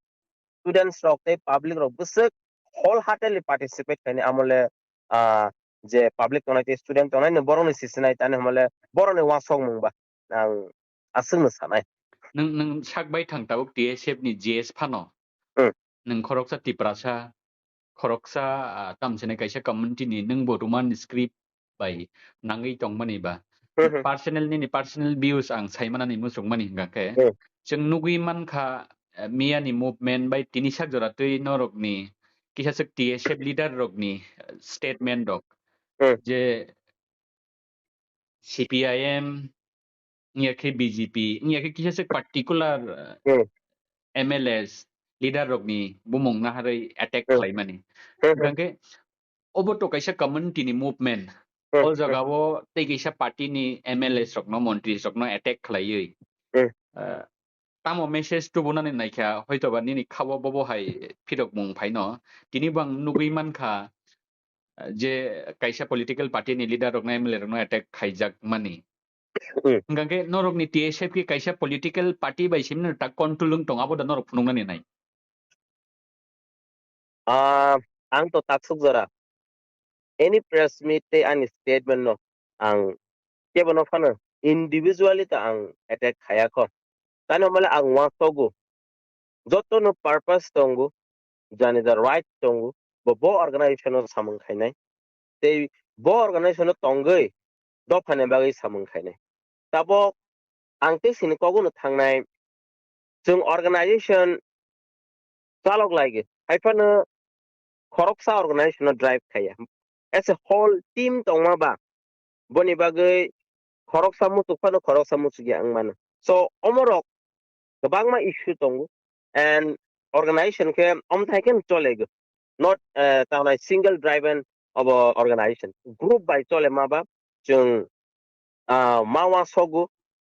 students rok tei public rok bwswk wholeheartedly participate khainai amo le, ah, je public tongnai tei student tongnai no borok ni sisinai tani homa le borok ni uansuk mung ba ang aswk no sanai. Nwng, nwng sak bai thang tabuk T S F ni G S phano. Hmm. Nwng khoroksa Tiprasa, khoroksa, ah, tamsene kaisa community ni nwng bo Roman script bai nangwi tongmani ba. Hmm, hmm. Personal, nini personal views ang saimanani muchungmani hingka khe. Hmm. Chwng nugwi mankha, eh, miyani movement bai tini sak jora twi norokni kisa swk T S F leader rokni, eh, statement rok. Hmm. Je C P I M, wngya khe B J P, wngya khe kisa swk particular, eh, Hmm. M L As leader rokni bumung naharwi attack Hmm. khlaimani. Hmm, hmm. Hingka khe obo to kaisa community ni movement. Hmm, O hmm. jagao tei kaisa party ni M L As rokno, montri rokno attack khlaiwi. Hmm. Eh, tamo message tubunani naikha, hoitoba nini khao bobo hai phirokmung phaino. Tini bo ang nugwi mankha, eh, je kaisa political party ni leader rokno, M L A rokno attack khaijak mani. Hmm. Hingka khe norokni T S F khe kaisa political party bai simi ta control wng tong, abo da norok phunuknani nai. Ah, ang to taksuk jora. Any press meet tei ani statement no ang kebo no phano individually ta ang attack khaya kho. Tani homa le ang uansukgo. Joto no purpose tongo, jani ja right tongo, bo, bo organization no samung khainai. Tei bo organization no tongwi dophani bagwi samung khainai. Tabok ang tei sini kogono thangnai, chwng organization chalok laigi, hai phano khoroksa organization no drive khaiya. As a whole team tongma ba, boni bagwi khoroksa muchuk phano khoroksa muchukya wng mano. So, omorok kwbangma issue tongo and organization khe omthai khe cholego. Not, eh, ta hwnai single driven obo organization. Group bai chole ma ba chwng, ah, ma uansukgo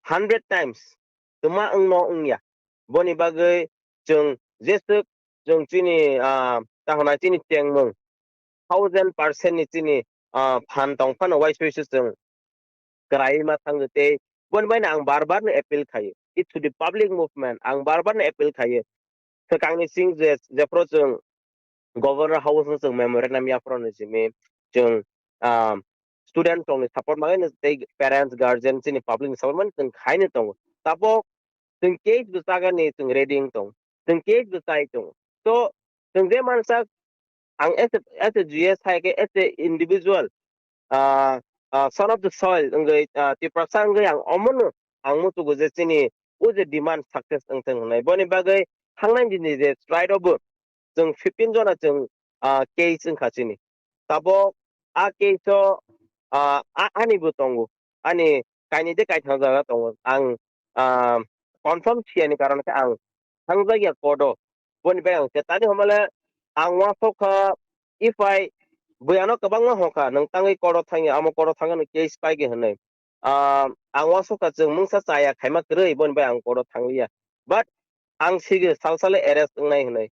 hundred times twma wngno wngya. Boni bagwi chwng jeswk chwng chini, ah, ta hwnai chini chengmung thousand percent ni chini, ah, phan tong phano uaisukhe chwng kwrwi ma thangwi tei boni bai no ang bar bar no appeal khaio. It should be public movement. Ang bar bar no appeal khaio. Swkangni sing je, jephru chwng Governor House no chwng memorandum yaphru ni simi chwng, ah, student rokni support mangwi no tei parents, guardian chini public ni support mani chwng khaino tongo. Tabok chwng case bo chagani chwng ready wng tong. Chwng case bo chai tongo. So chwng je mansak ang as a, as a G S hai khe as a individual, ah, ah, son of the soil wngwi, ah, Tiprasa wngwi ang omono ang muchungo je chini o je demand success wngthung hwnwi. Boni bagwi thangnai dini je strike o bo chwng fifteen jona chwng, ah, case wngkha chini. Tabok a case o, ah, a-, ani bo tongo. Ani kainwi de kaitham jaga tongo. Ang, ah, confirm siyani karon khe ang thangjakya court o. Boni bai ang khe tani homa le ang uansukha, if I buyano kwbangma hokha, nwng tangwi court o thangya, amo court o thangya nwng case paikhe hwnwi. Ah, ang uansukha chwng mungsa chaya khaima kwrwi, boni bai ang court o thangliya. But ang sige sal sale arrest wngnai hwnwi.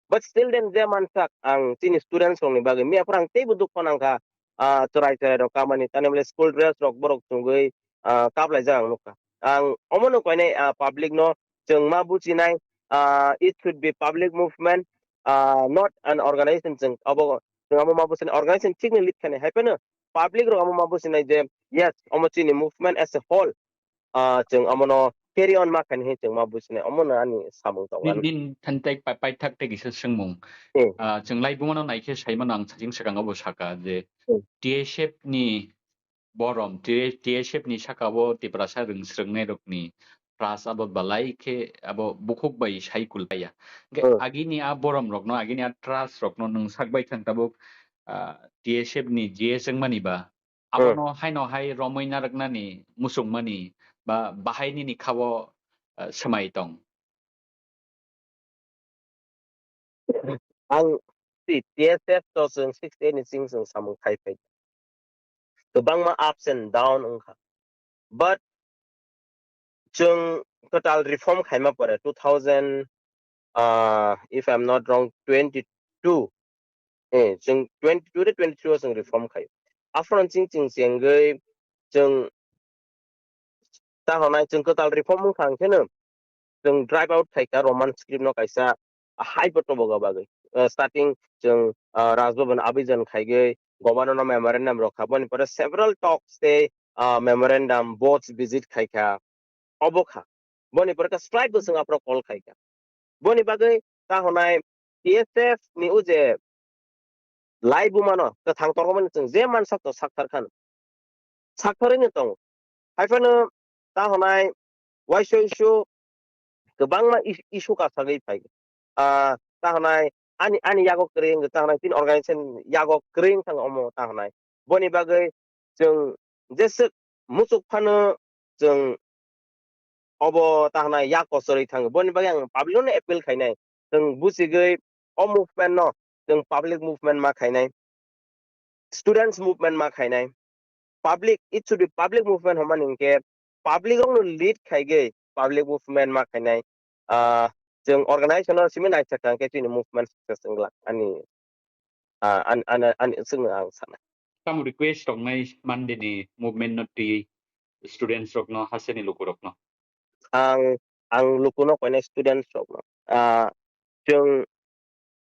But still then je mansak ang chini students rokni bagwi miyaphuru ang teibo dukho nangkha, ah, chwrai chwrai rok kamani tani bole school dress rok borok chumgwi, ah, kaplaijak ang nukha. Ang omono koinai, ah, public no chwng ma bujinai, ah, it should be public movement, ah, not an organization chwng obo chwng omo ma bujinai organization thikni lead khainai hai phano public rok omo ma bujinai je yes omo chini movement as a whole, ah, chwng omono carry on ma khaini hinwi chwng ma businai, omono ani samung tongo. Nini, nini thantai pai-, paithak tei kisa swngmung. Hmm. Ah, chwng laibumano naikhe saimano ang sajing swkango bo saka je Hmm. T S F ni borom, T-, T S F ni saka o Tiprasa rwng swrwngnairokni trust abo belai khe abo bukhuk bai sai kulpaiya. Hwnkhe Hmm. agini a boromrokno, agini a trust rokno nwng sakbai thang tabuk, ah, T S F ni G S wngmani ba, Hmm. abono haino hai romwi narwknani muchungmani ba bahai nini kha-o, ah, swmai tong. Ang si T S F to chwng sixty eight ni sing chwng samung khai phai. Kwbangma ups and down wngkha. But chwng total reform khaima pore two thousand, ah, if I'm not wrong, twenty-two, eh, chwng twenty-two de twenty-three o chwng reform khai. Aphano chwng chwng chengwi chwng ta hwnai chwng kwtal reform wngkha hwnkheno chwng drive out khaikha Roman script no kaisa hai bo toboga bagwi. Ah, starting chwng, ah, Raj Bhavan abijan khaigwi governor no memorandum rokha, boni pore several talks tei, ah, memorandum, boards visit khaikha, obo kha. Boni pore khe scribe bo chwng aphro call khaikha. Boni bagwi ta hwnai T S F ni o je laibumano kwthang torokmani chwng je mansak to sakthar khan. Saktharwi no tongo. Haiphano ta hwnai waisa isu kwbangma is-, issue kasagwi phai. Ah, ta hwnai ani, ani yago kwrwi wngkha, ta hwnai chini organization yago kwrwi wngkha omo ta hwnai. Boni bagwi chwng jeswk muchuk phano chwng obo ta hwnai yak kochorwi thango. Boni bagwi ang public no appeal khainai. Chwng buchigwi o movement no chwng public movement ma khainai. Students movement ma khainai. Public, it should be public movement hwnmani hinkhe public rokno lead khaigwi public movement ma khainai. Ah, chwng organization no simi naisakha hinkhe chini movement success wngla ani, ah, an-, an-, ani chwngno ang sana. Tamo request tongnai Monday ni movement no twi students rokno, hasteni lukurokno? Ang, ang lukuno koinai students rokno. Ah, chwng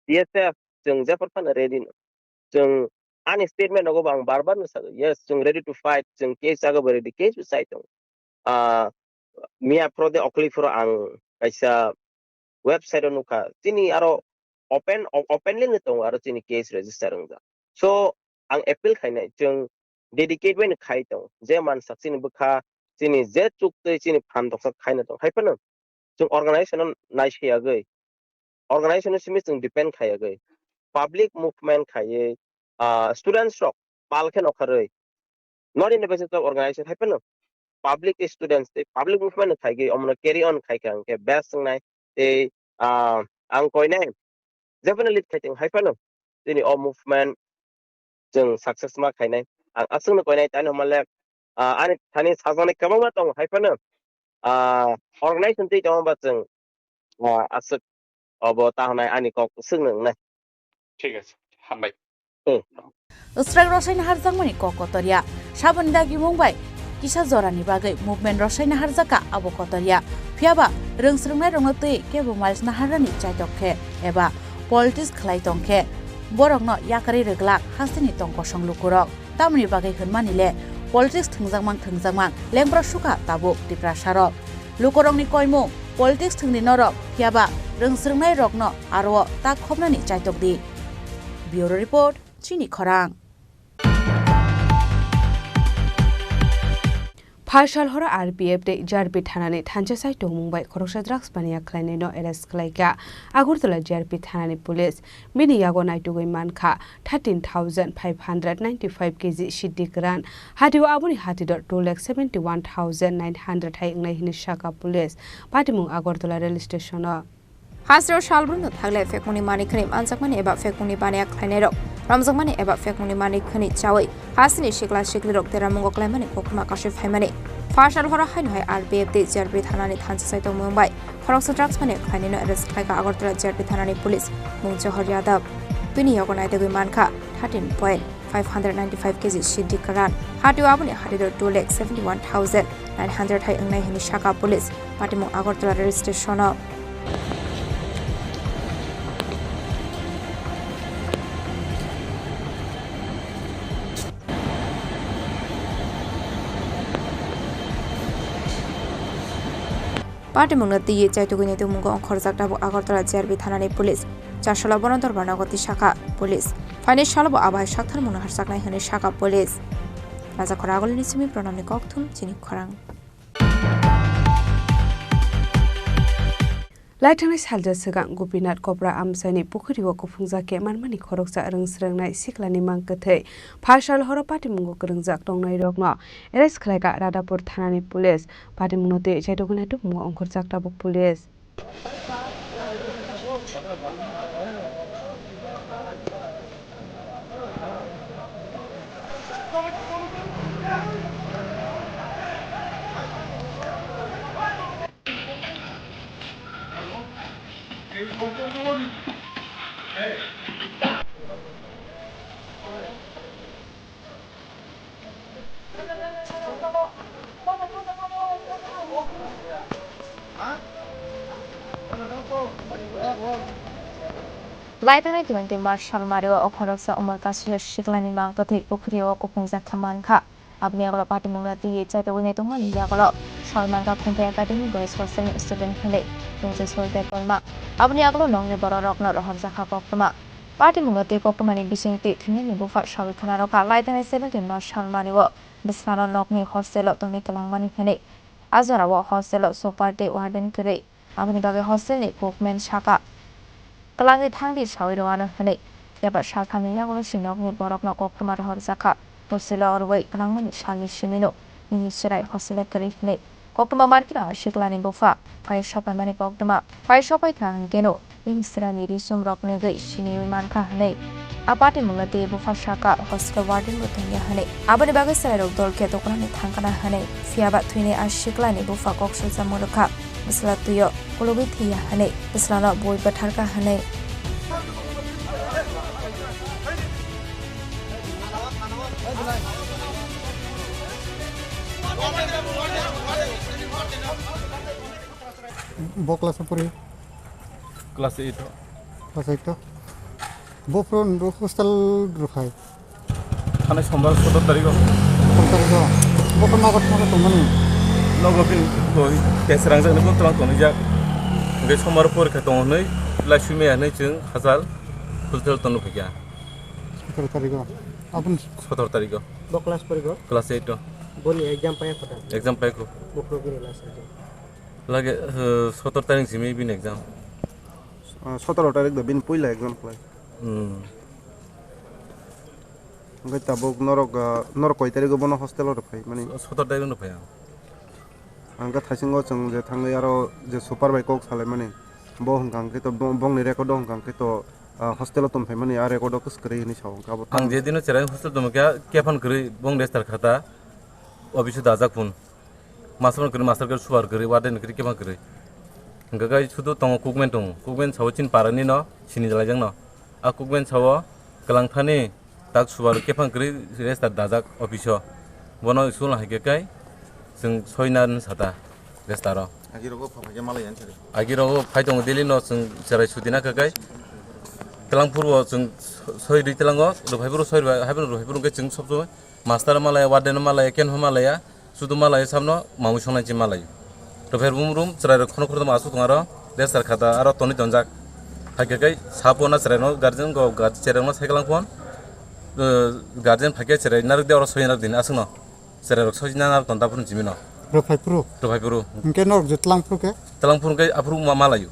T S F chwng jephor phano ready no. Chwng ani statement rogo bo ang bar bar no sago, yes, chwng ready to fight, chwng case chago bo ready, case bo chai tongo. Ah, miya phoro de okli phoro ang kaisa website o nukha, chini aro open, o-, openly no tongo aro chini case register wngjak. So, ang appeal khainai, chwng dedicate bai no khai tongo. Je mansak chini bwkha, chini je chuktwi chini phan doksa khaina tongo. Hai phano chwng organization no naisiyagwi, organization no simi chwng depend khayagwi, public movement khaiwi, ah, students rok pal khe nokharwi, not in the basis of organization, hai phano public students tei public movement khaigwi omono carry on khaikha hwnkhe best wngnai. Tei, ah, ang koinai jephano lead khai tong hai phano chini o movement chwng success ma khainai. Ang aswkno koinai tani hwnmale, ah, ani thani sajaknai kwbangma tongo hai phano, ah, organization twi tongma ba chwng, ah, aswk obo ta hwnai ani kok swkno wngnai. Thik ache, hambai. Hmm. Swrang rwsaina harjakmani kok kotorya. Saboni dagimung bai kisa jorani bagwi movement rwsaina harjakha abo kotorya. Phiyaba rwng swrwngnairokno twi kebo miles naharnani chaitok khe eba politics khlai tong khe borokno yakarwi rwglak hasteni tong kosong lukurok. Tamoni bagwi hwnmani le politics thwngjakmang thwngjakmang lengpra sukha tabuk Tiprasarok. Lukurokni koimung politics thwngdi norok, phiyaba rwng swrwngnairokno aro tak khopnani chaitok di. Bureau Report, Chini Khorang. Phaisal horo R P F tei J R P thanani thansa sai tongmung bai khoroksa drugs mania khlainaino arrest khlaikha Agartala J R P thanani police. Bini yago naitugwi mankha thirteen thousand five hundred ninety-five K G siddi kwran. Hatio aboni hatidor two lakh seventy-one thousand nine hundred hai wngnai hwnwi sakha police. Patimung Agartala rail station-o. Hasteo salbrumno thagle phekmungni manwi khwnwi manjakmani eba phekmungni baniya khlainairok romjakmani eba phekmungni manwi khwnwi chawi hasteni sikla siklirok deramungo klaimani koktwma kasui phaimani. Phaisal horo haino hai R P F tei J R P thanani thansa sai tongmung bai khoroksa drugs mani khlainaino arrest khlaikha Agartala J R P thanani police mung Johor Yadav. Bini yago naitugwi mankha thirteen point five hundred ninety-five K G siddi kwran. Hatio aboni hatidor two lakh seventy-one thousand nine hundred hai wngnai hwnwi sakha police. Patimung Agartala rail station-o. Patimungno twiwi chaitugwi naitukmungo ongkhorjak tabuk Agartala J R B thanani police. Chasalo bono dorbar nogo twi sakha police. Phaini salo bo abai saktharmungno harjaknai hwnwi sakha police. Rajakhor Agulini simi Pranamni kokthum chini khorang. Laithangni salsa swkang Gopinath Kopra amchaini pukhuri o kuphungjak khe manmani khoroksa rwng swrwngnai siklani mang kwthwi. Phaisal horo patimungo kwrwngjak tongnairokno arrest khlaikha Radhapur thanani police. Patimungno twi chaitugwi naitukmungo ongkhorjak tabuk police. Laithangni twenty March salmario o khoroksa umor kaisa siklani mang kwthwi pukhuri o kuphungjak kha mankha. Aboni yagulo patimungno twiwi chaitugwi naitongmani yagulo Salman Khan Khumphai Academy Boys Hostel ni student hwnwi tongsa Sol Debbarma. Aboni yagulo nokni bororokno rohorjakha koktwma. Patimungno twi koktwmani bisingtwi thwinani bupha sawi khwnarokha laithangni seventeen March salmario bwsano nokni hostelo tongwi kwlangmani hwnwi. A jorao hostelo super tei warden kwrwi. Aboni bagwi hostelni cookman sakha, "Kwlangwi thangdi sawi rw ano," hwnwi. Kebak salthangni yagulo sinokni borokno koktwma rohorjakha. Hostelo rwui kwlangmani salni simino nini chwrai hostelo kwrwi hwnwi koktwma mankha siklani bupha. Phai sopaimani koktwma phai sopai kha hwnkeno nini chwraini risumrok nugwi siniwi mankha hwnwi. A patimungno tei bupha sakha hostelo warden bo tongya hwnwi. Aboni bagwi chwrairok dol khe dokanani thangkana hwnwi. Phiyaba thwinai a siklani bupha kok sujamung rwkha. Bwsla twio kulugwi thwiya hwnwi, bwslano bui bwtharkha hwnwi. Bo class o pori? Class eight o. Class eight o. Bo phuru hostel rwkhai? Thanai sombar sotor tarikh o. Sotor tarikh o. Bo khe nogo thangwi tongmani? Nogo bini koi test rangjak ni bwtlang tonijak. Hwnkhe sombar porikha tongo hwnwi, lai sui maya hwnwi chwng hachal hospital tono phaikha. Sotor tarikh o. Aboni sotor tarikh o. Bo class porikho? Class eight o. Boni exam paiya kho da? Exam paikho. Bo phuru bini last exam? Lage, eh, sotor tarikh simi bini exam. Ah, sotoro tarikh da bini puila exam khlai. Hmm. Hwnkhe tabuk norok, ah, norok koi tarikh o bono hostel o rwphai mani? Sotor tarikh o rwphai ang. Ang khe thaisingo chwng je thangwi aro je super bai kok salaimani, bo hwnkha hwnkhe to bo-, bongni record o hwnkha hwnkhe to, ah, hostel o tongphaimani, a record o kwswk kwrwi hwnwi sa o hwnkhe abo. Ang je dino cherai hostel tongkha, kephan kwrwi bong restar khata, office o dajak phun. Master kwrwi, master kwrwi, super kwrwi, warden kwrwi, kebang kwrwi. Hwnkhe kai sudu tongo cookman tongo. Cookman sao chini parani no, sini jalaijakno. A cookman sao kwlangthani tak super kebang kwrwi restar dajak office o. Bono school hai khe kai chwng soina sata restar o. Agi rogo phai tongo daily no chwng cherai suti na khe kai. Twlangphuru o chwng soi ri twlango, rwphaiphuru soi rwphaiphuru hwnkhe chwng sob somoi master malaya, warden malaya, kenho malaya, sudu malaya, samno mamui songnai chi malai. Rwphai rum rum, chwrai rok khono khorokma aswk tong aro, restar khata aro toni tonjak. Hakhe kai sapo na chwrai no guardian go, guard-, chwrai no cycle phone, eh, guardian phakhe chwrai narwk de oro soi narwk din aswk no. Chwrai rok soi na narwk ton ta phuru chimi no. Rwphai phuru? Rwphai phuru. Hwnkhe norok je twlang phuru khe? Twlang phuru khe aphuru ma malayo.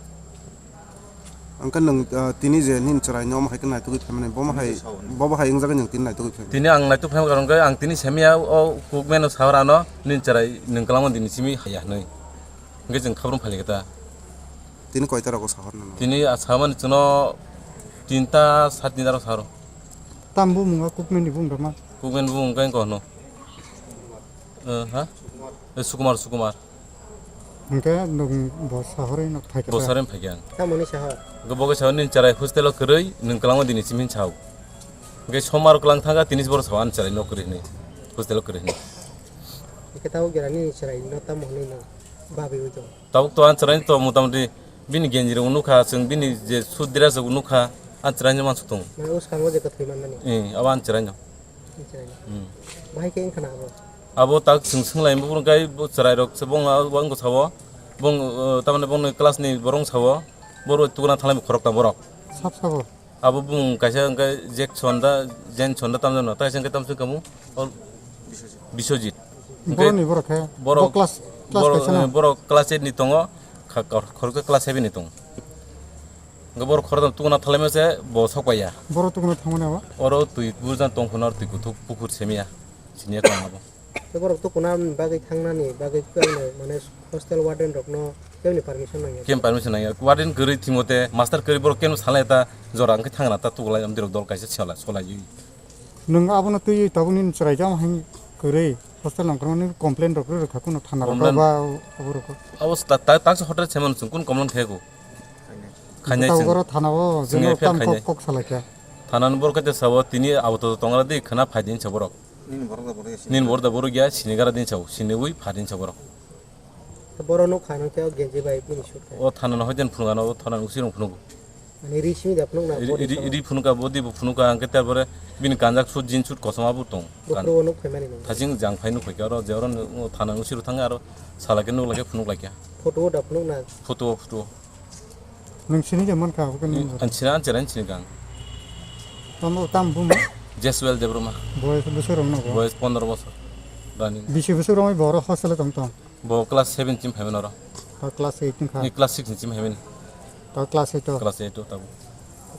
Hwnkhe nwng, ah, tini je nini chwraino omo hai khe naitugwi phaimani, bomo hai, bobo hai wngjagwi nwng tini naitugwi phaimani? Tini ang naituk phaima karon khe ang tini semiya o cookman o sahor ano nini chwrai nwng kwlangma dini simi haiya hwnwi. Hwnkhe chwng khabrum phalikha ta. Tini koita rogo sahor nano? Tini a samani chwngno tinta sat tinta rok sahoro. Tam bumung o cookman ni bumung rok ma? Cookman bumung khe kono. Eh, ha? Eh, Sukumar, Sukumar. Hwnkhe nwng bo sahorwi nok phaikha. Bo sahorwi phaikha. Tamoni sahor? Hwnkhe bo khe sao nini chwrai hostel o kwrwi, nwng kwlangma dini simi sao. Hwnkhe somar kwlang thangkha, tini se boro sao ani chwrai nok kwrwi hwnwi, hostel o kwrwi hwnwi. Hwnkhe tabuk jora nini chwrai no tamo hwnwi no babwi wi tongo? Tabuk to ani chwrai to motamoti bini genji rok nukha, chwng bini je suit dress rok nukha, ani chwrai no mansuk tongo. Mane uskango je kwthwi manmani? Eh, abo ani chwrai no. Bahai khe wngkha na abo? Abo tak chwng swnglaimani, buphuru khe bo chwrairok se bongla wngkha sao. Bong, uh, tamani bongni class ni borong sao, boro tukuna thalai khorok ta borok. Sab sabo. Abo bung kaisa hwnkhe Jack Sonda, Jen Sonda tamjano, taisa hwnkhe tamsui kamu, ol Biswajit. Hwnkhe Boroni borok khe, borok, bo class, class borok, kaisa no? Eh, borok class eight ni tongo, kha-, kor-, khoroksa class seven ni tongo. Hwnkhe borok khoroksa tukuna thalai mase bo sokpaiya. Borok tukuna thangmani abo? Oro twi bujan tongphano twi kuthuk pukhur semiya, siniya tong abo. Tei borok tukuna bagwi thangnani bagwi kwrwino mane hostel warden rokno keboni permission nangya? Kem permission nangya? Warden kwrwi thwngmate master kwrwi borok keno salai ta jora wngkhe thangna ta tukulai amdirok dol kaisa sola-, solaiwi. Nwng abono twiwi tabukni chwraijak hai kwrwi hostel nangkukmani complain rok rwkha kuno thana rok Complain? Ba abo rok? Abo ta-, ta-, taksa hotel se mano chwng kun complain khayaku. Khainai Tabo chwng, oro thana o chwng jeno F I R tam khainai. Kok, kok salaikha. Thanani borok khe sao tini abo to tongra di khna phai din sa borok. Nini borok da borok ya, sini gara din sao, sini ui pha din sa borok. Borok nuk kha nang tei o genji bai bini sut kha. O thana no hoiten phunukha no, o thana no usirung phunugo. Ani ri simi da phunuk na Ri, body ri, sama. Ri phunuka, body bo phunuka, hwnkhe tarpore bini kanjak sut, jeans sut kosom abo tong. Bo phuru o nuk phai mani nang. Thasing jang phai nuk phai khe oro je oro no, o thana no usiro thang aro sala khe nuk lai khe phunuk lai khe. Photo o da phunuk na. Photo o, photo o. Nwng sini je man kha, hwnkhe nwng An sini, an chera, an sini kang. Tamo tam bumo? Jeswel Debbarma. Boyes bwswk rok nogo? Boyes pondro bosor. Running. Bisi bwswk rok bo oro hostel o tong tong? Bo class seven chim phaiman oro. Ta class eight wngkha? Ni class six ni chim phaiman. Ta class eight o? Class eight o tabuk.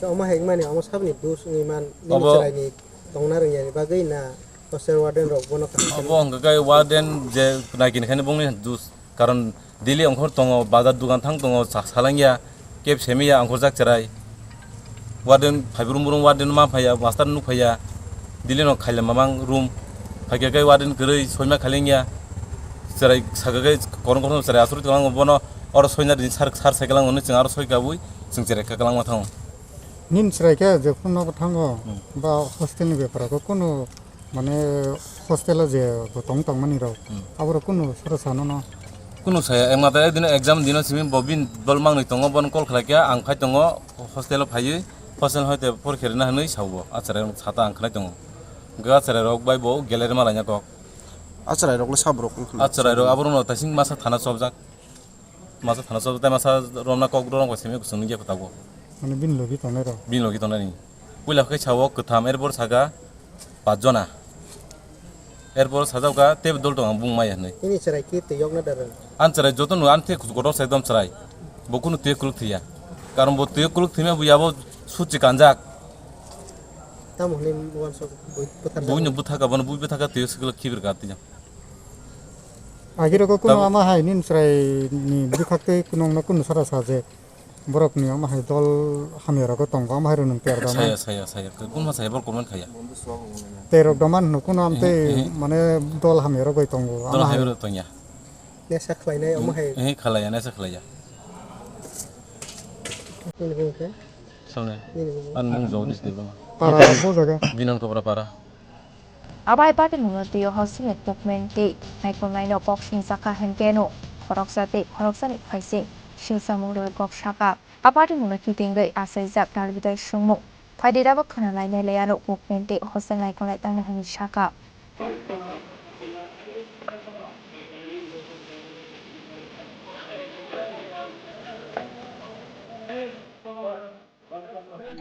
Omo hai wngmani omo saboni dos wngwi man nini Obo chwraini tongna rwngyani bagwi na hostel warden rok bono kaham khe Obo hwnkha khe warden je naikini khaini bongni dos. Karon daily ongkhor tongo, bazar dugan thang tongo, sa-, salangya, keb semiya, ongkhorjak cherai. Warden phai brum brum, warden ma phaiya, master nuk phaiya. Daily no khaile mamang room. Phaikhe khe warden kwrwi, soima khailengya. Cherai sakha khe korong korong cherai asuri tonglango bono, oro soina din sar, sar sai kalang hwnwi chwng aro soi kabui, chwng cherai kha kalangma thango. Nin cherai khe jephuru nogo thango, Hmm. ba hostel ni bepar ko kunu Mane hostel o je bo tong tongmani rok, Hmm. Aborok kunu sara sano no? Kunu saya, ema ta dino exam dino simi bo bin bol mangni tongo, bon call khlai khe ang phai tongo hostel o phaiwi, hostel hoite porkhe rina hwnwi sao bo, acharai rok sata ang khnai tongo. Hwnkhe acharai rok bai bo geler malai nya kok. Acharai rok le sab rok wngkha na? Acharai rok aborok no taising masa thana chopjak. Masa thana chol tei masa romna kok rong bai simi kusung nungya khe tabuk. Mane bini logi tongnai rok? Bini logi tongnai ni. Puila khe sao kwtham, erpor saka pach jona. Erpor sajak kha tei dol tong ang bung maya hinwi. Ini chwrai khe twi yokna da rwng? An chwrai joto no an the kotor sa ekdom chwrai. Bo kunu twi kuluk thwiya. Karon bo twi kuluk thwima bo yabo suchi kanjak. Tamo hwnwi uansuk bui bwthar Bui no jagwi? Bwthaka bono bui bwthaka twi sikla khibir ka twi. Agirok kuno Tabuk. Ama hai nin chwrai ni bwkhak tei kunung no kunu sara sa je borok ni ama hai dol hamya rogo tongo ama hai rwnung ter dama. Saya, saya, saya. Kunma saya bor comment khaya. Terok doman no kuno am tei Eh, eh. Mane dol hamya rogoi tongo. Dol ama hai hamya rog tongya. Nesa khlainai ama hai. Eh, khalaya, nesa khalaya. Nini bumung khe? Samne. Nini bumung? An mung Jagdish Debbarma. Para bo jaga. Binan Kobra para. Abai party mungno twiwi hostel ni movement tei naikolnaino kok singjakha hinkhe no khoroksa tei khoroksani phaising singsamung rwui kok sakha. A party mungno kitingwi achaijak dalbidal swngmung phaidi tabuk khwnalainai laiano movement tei hostel naikolnai tangna hwnwi sakha.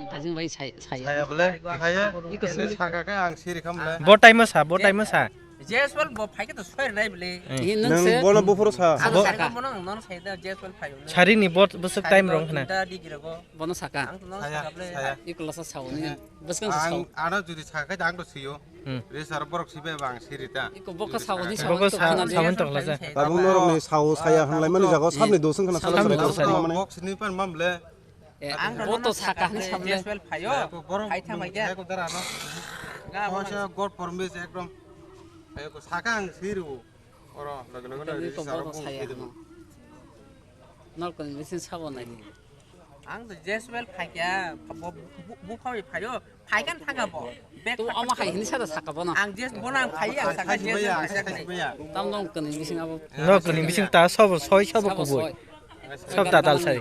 Ajung bai sai, sai. Saya bole, saya. Iko sini. Saka khe ang siri kham le. Bo time sa, bo time sa. Jeswal bo phai khe to soi nai bole. Eh. Ini nang Nang se. Bono buphuru sa. Abo Bo- saka. Bono ang non sai da Jeswal phai. Sari ni bot busuk time rong khna. Da di girago. Bono saka. Ang to non Saya, saka bole. Saya. Iko lasa sao ni. Bwskang sa sao. Ang ano juri saka khe ang to siyo. Hmm. Re sar borok sibe bang siri ta. Iko boka sao ni sao. Boka sao ni sao. Tabuk norok ni sao saya hanglai mani jago sabni dosong khna Sabni sala dosong. Mane. Box ni pan mam le. Eh, ang bo to saka hwnwi sa bole. Jeswal phaio. Phai thang bai khe. Phai ko dara no. Nga bo Phaisa nang. God promise ekdom. Phai ko saka ang siru. Oro loge loge Tini loge to saro bo bung saya. Khe dum. Nor kon bisin sabo nai. Ang to Jeswal phai kya, bo bu phai phaio. Phai kan thang bo. Bek To phai ama kan hai hini sara saka bono. Ang Jes bono ang phai ang saka Jeswal phai. Tam nong kon bisin abo. No kini bising ta sabo soi sabo Sabo kubui. Soi. Sab ta tal sai.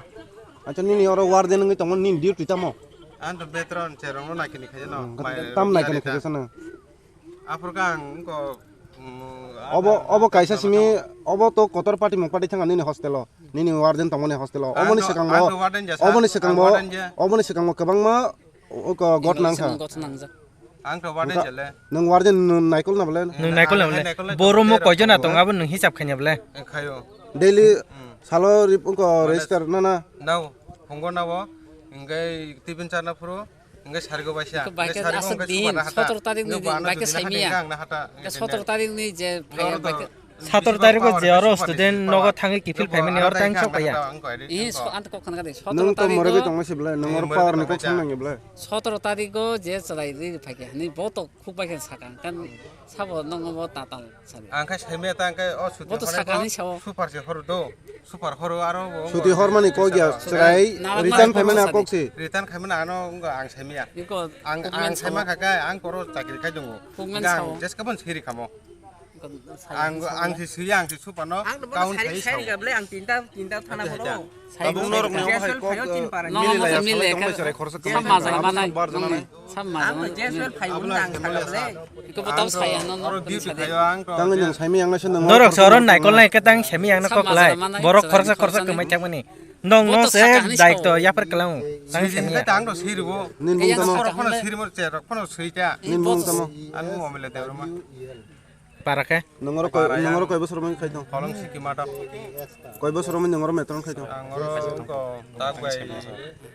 Acha nini oro warden wngwi tongo nini duty tamo? Ang to veteran cherong no naikini khaye no. Hmm, tam naikini khaye sana. Aphur kang ko, mm, Obo, obo kaisa simi, obo to kotor party mung party thanga nini hostel o. Nini warden tongmani hostel o. Ang Oboni to, swkang ang bo, to warden jasa. Oboni swkang Ang bo, warden ja. Oboni swkang bo kwbangma, o, ko, got Nangkha. Got nangja. Ang to warden Nangkha. Jale. Nwng warden nw-, naikol na bole? Nwng naikol na bole? Naikol na Boro mo bole? Koijon na tong abo nwng hisab khaina bole? Eh, khayo. Daily Hmm. salo rip-, ko Mane register na na? Nao, phungo nao, hingke tiffin charna phuru, hingke sarigo baisa. Iko Hingke baike sarigo aswk hingke din, subar na hata. Sotoro tarik ni Hingke din, bano baike jodi na saimiya. Hingke ang na hata. Hingke sotoro tarik ni je Oro phaiya to baike. Sotoro tarik o je oro student nogo thangwi kiphil phaimani oro tang sok paiya. Ih, so, ang kok khana kadi. Sotoro tarik o. Nwng to moroi bai tongma se bwlai, nwng oro power ni kok song nangya bwlai. Sotoro tarik o je chwrai ri phaikha, ni bo to khuk bai khe sakang, kan sabo nwng bo ta tang sani. Ang khai saimaya ta, ang khai o suti Bo to hornai sakang bo ni sao. Super se horo do, super horo aro bo Suti hormani kok ya, chwrai Nalak return nalak phaimani kok kok se. Return khaimani ano wngkha ang saimaya. Iko Ang, ang saima kha khe, ang koro chakri khai tongo. Hwnga ang sao. Jeska bon siri khamo. Ang, ang si suya, ang si supano, Ang no bono count sari khai sari sao. Ga bole ang tinta, tinta thana Acha, bono. Acha. Tabuk norok ni Jail omo hai cell kok, phayo eh, tin para. Mili Nono laya mili salai tongmai ka. Sarai khorsa Sama kama jana sarai mana? Bar jana nai. Sama jana Ang mana? Jail cell phayo Abla ang ang kala bole. Iko botol saya no oro duty khayo ang to. Tang yang saimi yang nasa nang. Norok soron naikol nai ketang semi yang na kok lai. Borok khorsa khorsa kemai thang mani. Nong no se daik to yapar kelang. Tang simi semi. Tang to siri bo. Nin mung tamo. Rok phano siri mo che rok phano sui ta. Nin mung tamo. Anu mo mele de roma. Para khe? Nongoro koi, nongoro koi bosor mani khai tong? Kolong siki matok. Koi bosor mani nongoro metron khai tong? Ang oro ko tak bai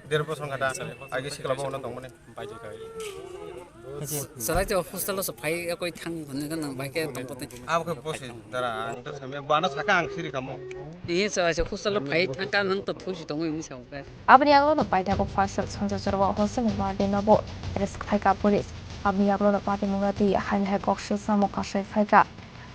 der bosor khata. Agi sikla bo ono tong mani. Salai to hostel o so phai koi thang hwnwi gana bai khe tong pote. Abo khe bosi dara ang to sami bana saka ang siri kamo. Ihi salai to hostel o phai thang ka nang to thusi tong imi sa. Aboni agalono paithago Faisal Sanjajorwa hostelni wardenobo arrest khlaikha police. Aboni agalono patimungno twi haino hai kok swijamo kasai phaikha.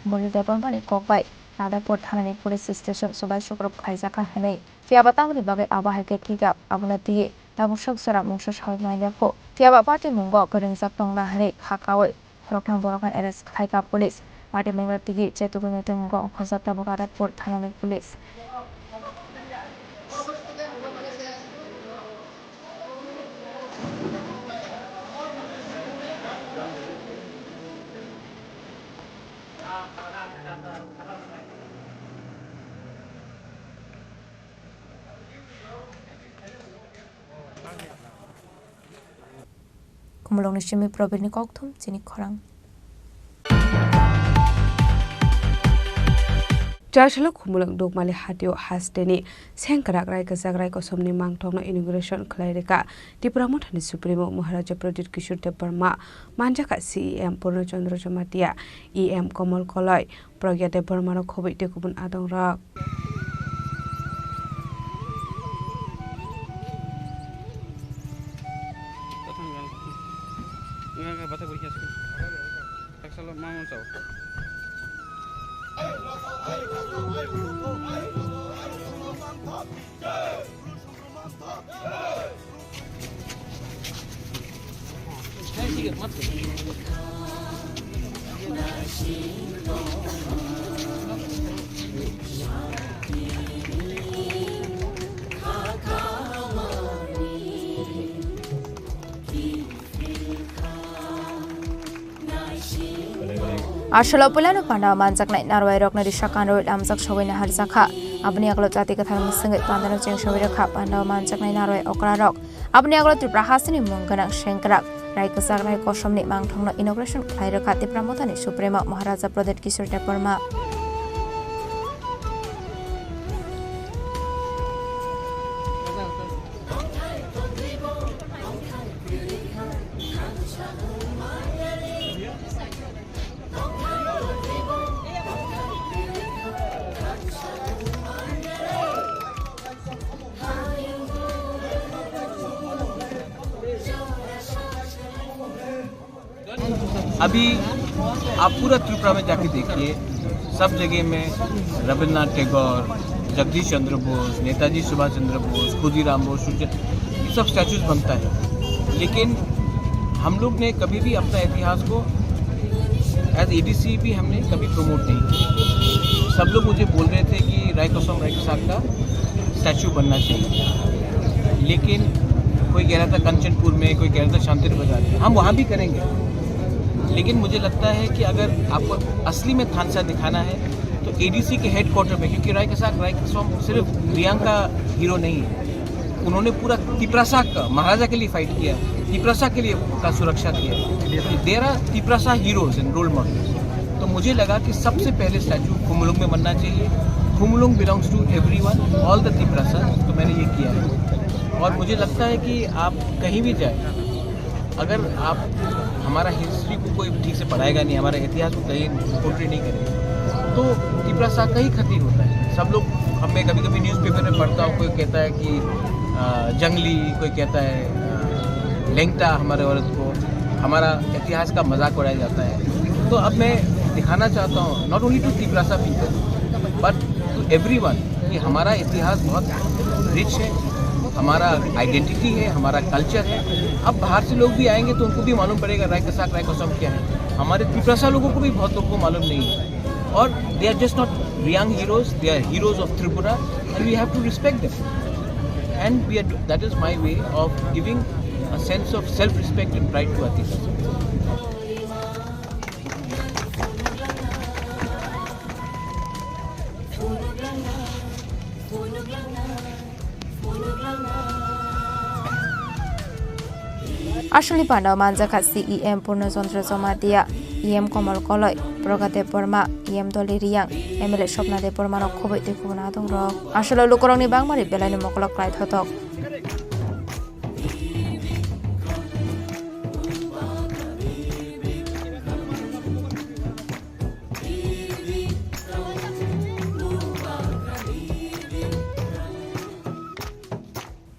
Murli Debbarmani kok bai Nadapur thanani police station chubai sukrub khlaijakha hwnwi. Phiyaba tamoni bagwi abo hai khe kikap abono twiwi tabuk sok jora mungsa sawi manya kho. Phiyaba patimungo kwrwngjak tongna hwnwi kha kaui. Khoroknwi borokno arrest khlaikha police. Patimungno twiwi chetugwini twimungo ongkhorjak tabuk Adapur thanani police. Khumulwngni simi Probirni kokthum chini khorang. Chasalo Khumulwng Dukmali hatio hasteni sengkrak rai kwchak rai kosomni mangthokno inauguration khlai rwkha Tipra Mothani Supremo Maharaja Pradyut Kishore Debbarma, manjakha C E M Purna Chandra Jamatia, E M Komal Koloi, Pragya Debbarmano khobwi tei kubun adongrok. Asolo puilano pandao manjaknai narwai rokno risa kanrwi lamjak sogwi naharjakha. Aboni agalo jati kwthar mwswngwi pandano chengsawi rwkha pandao manjaknai narwai okra rok. Aboni agalo Tripura hasteni mung gwnang sengkrak rai kwchak rai kosomni mangthokno inauguration khlai rwkha Tipra Mothani Supremo Maharaja Pradyut Kishore Debbarma. अभी आप पूरा त्रिपुरा में जाके देखिए, सब जगह में रविन्द्रनाथ टैगोर, जगदीश चंद्र बोस, नेताजी सुभाष चंद्र बोस, खुदीराम बोस, सूर्य, ये सब स्टैचूज बनता है। लेकिन हम लोग ने कभी भी अपना इतिहास को, एज एडीसी भी हमने कभी प्रमोट नहीं किया। सब लोग मुझे बोल रहे थे कि राय कसम राय के साथ का स्टैचू बनना चाहिए, लेकिन कोई कह रहा था कंचनपुर में, कोई कह रहा था शांति बाजार में। हम वहाँ भी करेंगे, लेकिन मुझे लगता है कि अगर आपको असली में थानसा दिखाना है, एडीसी के हेडक्वार्टर में, क्योंकि राय कसाक, राय कसम सिर्फ रियांग का हीरो नहीं है, उन्होंने पूरा तिपरासा का, महाराजा के लिए फाइट किया, तिपरासा के लिए का सुरक्षा किया। There are Tiprasa heroes and role models. तो मुझे लगा कि सबसे पहले स्टैचू खुमलुंग में बनना चाहिए। Khumlung belongs to everyone, all the Tiprasa। तो मैंने ये किया है। और मुझे लगता है कि आप कहीं भी जाए, अगर आप हमारा हिस्ट्री को कोई ठीक से पढ़ाएगा नहीं, हमारा इतिहास को कहीं पोर्ट्रे नहीं करेगा, तो तिपरासा का ही क्षति होता है। सब लोग, अब मैं कभी कभी न्यूज़पेपर में पढ़ता हूँ, कोई कहता है कि अ, जंगली, कोई कहता है अ, लेंगटा हमारे औरत को, हमारा इतिहास का मजाक उड़ाया जाता है। तो अब मैं दिखाना चाहता हूँ, not only to Tiprasa people but to everyone, कि हमारा इतिहास बहुत रिच है, हमारा आइडेंटिटी है, हमारा कल्चर है। अब बाहर से लोग भी आएंगे तो उनको भी मालूम पड़ेगा राय कसाक, राय कसम क्या है। हमारे तिपरासा लोगों को भी बहुत लोगों को मालूम नहीं है। और they are just not Reang heroes, they are heroes of Tripura and we have to respect them. And we are, that is my way of giving a sense of self-respect and pride to our Tiprasa. Aswkni panda o manjakha C E M Purno Chandra Jamatia, E M Komol Koloi, Praga Debbarma, E M Dolly Reang, M L A Swapna Debbarma rok khoboi tei khoboi nathong rok. Aswk o lukurokni bangmani belaino mokolok klai thothok.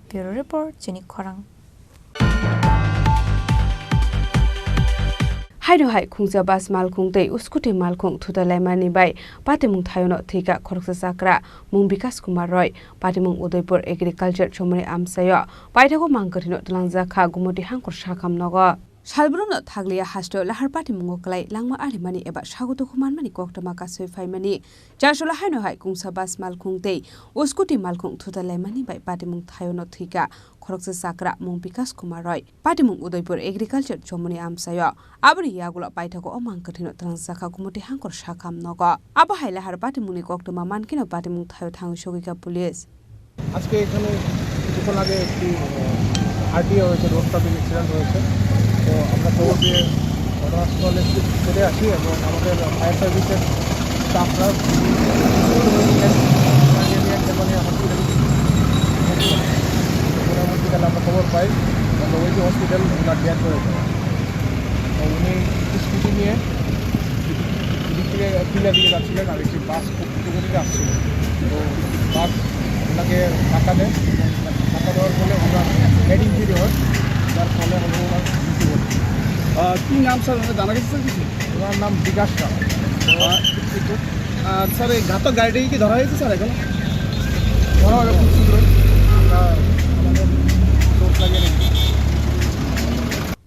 Bureau Report, Chini Khorang. Haino hai khungsa bus malkhung tei scooty malkhung thuta laimani bai patimung thaiono thwikha khoroksa chakra mung Bikas Kumar Roy, patimung Udaipur Agriculture Chomoni amchaio paithago mang kwthwino twlangjakha Gumoti Hangkor Sakham nogo. Salbrumno thakliya hasteo lahar patimungo kwlai langma arimani eba sago dukhu manmani koktwma kasui phaimani. Chasula haino hai kungsa bus malkhung tei scooty malkhung thuta laimani bai patimung thaiono thwikha khoroksa chakra mung Bikas Kumar Roy. Patimung Udaipur Agriculture Chomoni amchaio. Aboni yagulo paithago o mang kwthwino twlangjakha Gumoti Hangkor Sakham nogo. Abo hai lahar patimungni koktwma mankhe no patimung thaio thangwi sogwikha police. আজকে এখানে কিছুক্ষণ আগে একটি আরটিএ হয়েছে, road traffic accident হয়েছে। তো আমরা খবর পেয়ে ঘটনাস্থলে ছুটে আসি এবং আমাদের ফায়ার সার্ভিসের স্টাফরা হসপিটালে আমরা খবর পাই, আমরা ওই যে হসপিটাল ওনার ডেথ হয়েছে। তো উনি স্কুটি নিয়ে এদিক থেকে পিলা দিয়ে যাচ্ছিলেন, আর একটি বাস খুব দ্রুতগতিতে আসছিল। তো বাস ওনাকে ধাক্কা দেয়, এবং ধাক্কা দেওয়ার ফলে ওনার হেড ইঞ্জুরি হয়, যার ফলে হলো ওনার মৃত্যু ঘটে। আহ, কি নাম স্যার, ওনার জানা গেছে স্যার কিছু? ওনার নাম বিকাশ রাও। আহ, আর স্যার, এই ঘাতক গাড়িটাকে কি ধরা হয়েছে স্যার এখনো? ধরা হবে খুব শীঘ্রই। আমরা আমাদের চোখ লাগিয়ে রেখেছি।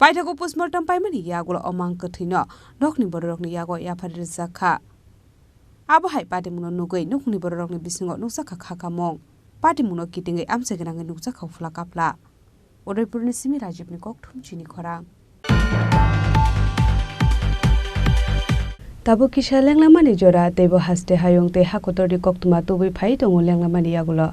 Paithago postmortem paimani yagulo o mang kwthwino nokni bororokni yago yaphari rwjak kha. Abo hai patimungno nugwi nukhungni bororokni bisingo nukjak kha kha kamung. Patimungno kitingwi amchai gwnangwi nukjak kha uphla kapla. Udaipurni simi Rajibni kokthum Chini Khorang. Tabuk kisa lenglamani jora, teibo haste hayung tei hakotorni koktwma tubui phai tongo lenglamani yagulo.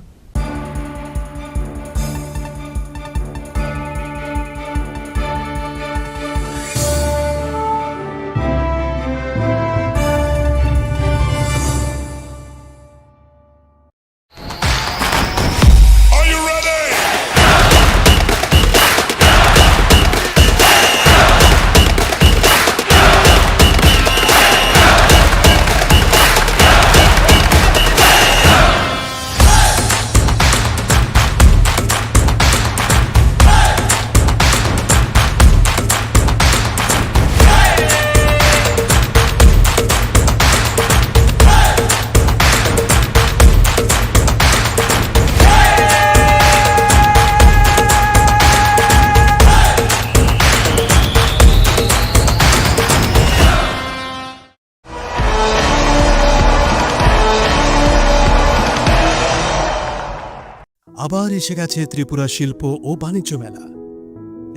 আবার এসে গেছে ত্রিপুরা শিল্প ও বাণিজ্য মেলা,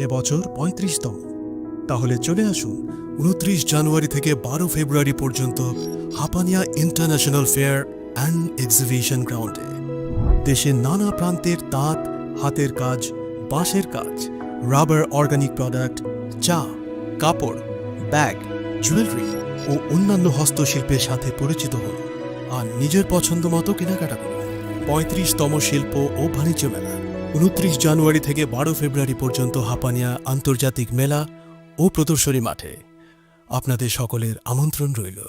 এবছর পঁয়ত্রিশতম। তাহলে চলে আসুন ঊনত্রিশ জানুয়ারি থেকে বারো ফেব্রুয়ারি পর্যন্ত Hapania international fair and exhibition গ্রাউন্ডে। দেশের নানা প্রান্তের তাঁত, হাতের কাজ, বাঁশের কাজ, রাবার অর্গানিক প্রোডাক্ট, চা, কাপড়, ব্যাগ, জুয়েলারি ও অন্যান্য হস্তশিল্পের সাথে পরিচিত হন আর নিজের পছন্দ মতো কেনাকাটা করুন। পঁয়ত্রিশতম শিল্প ও বাণিজ্য মেলা, ঊনত্রিশ জানুয়ারি থেকে বারো ফেব্রুয়ারি পর্যন্ত হাপানিয়া আন্তর্জাতিক মেলা ও প্রদর্শনী মাঠে। আপনাদের সকলের আমন্ত্রণ রইল।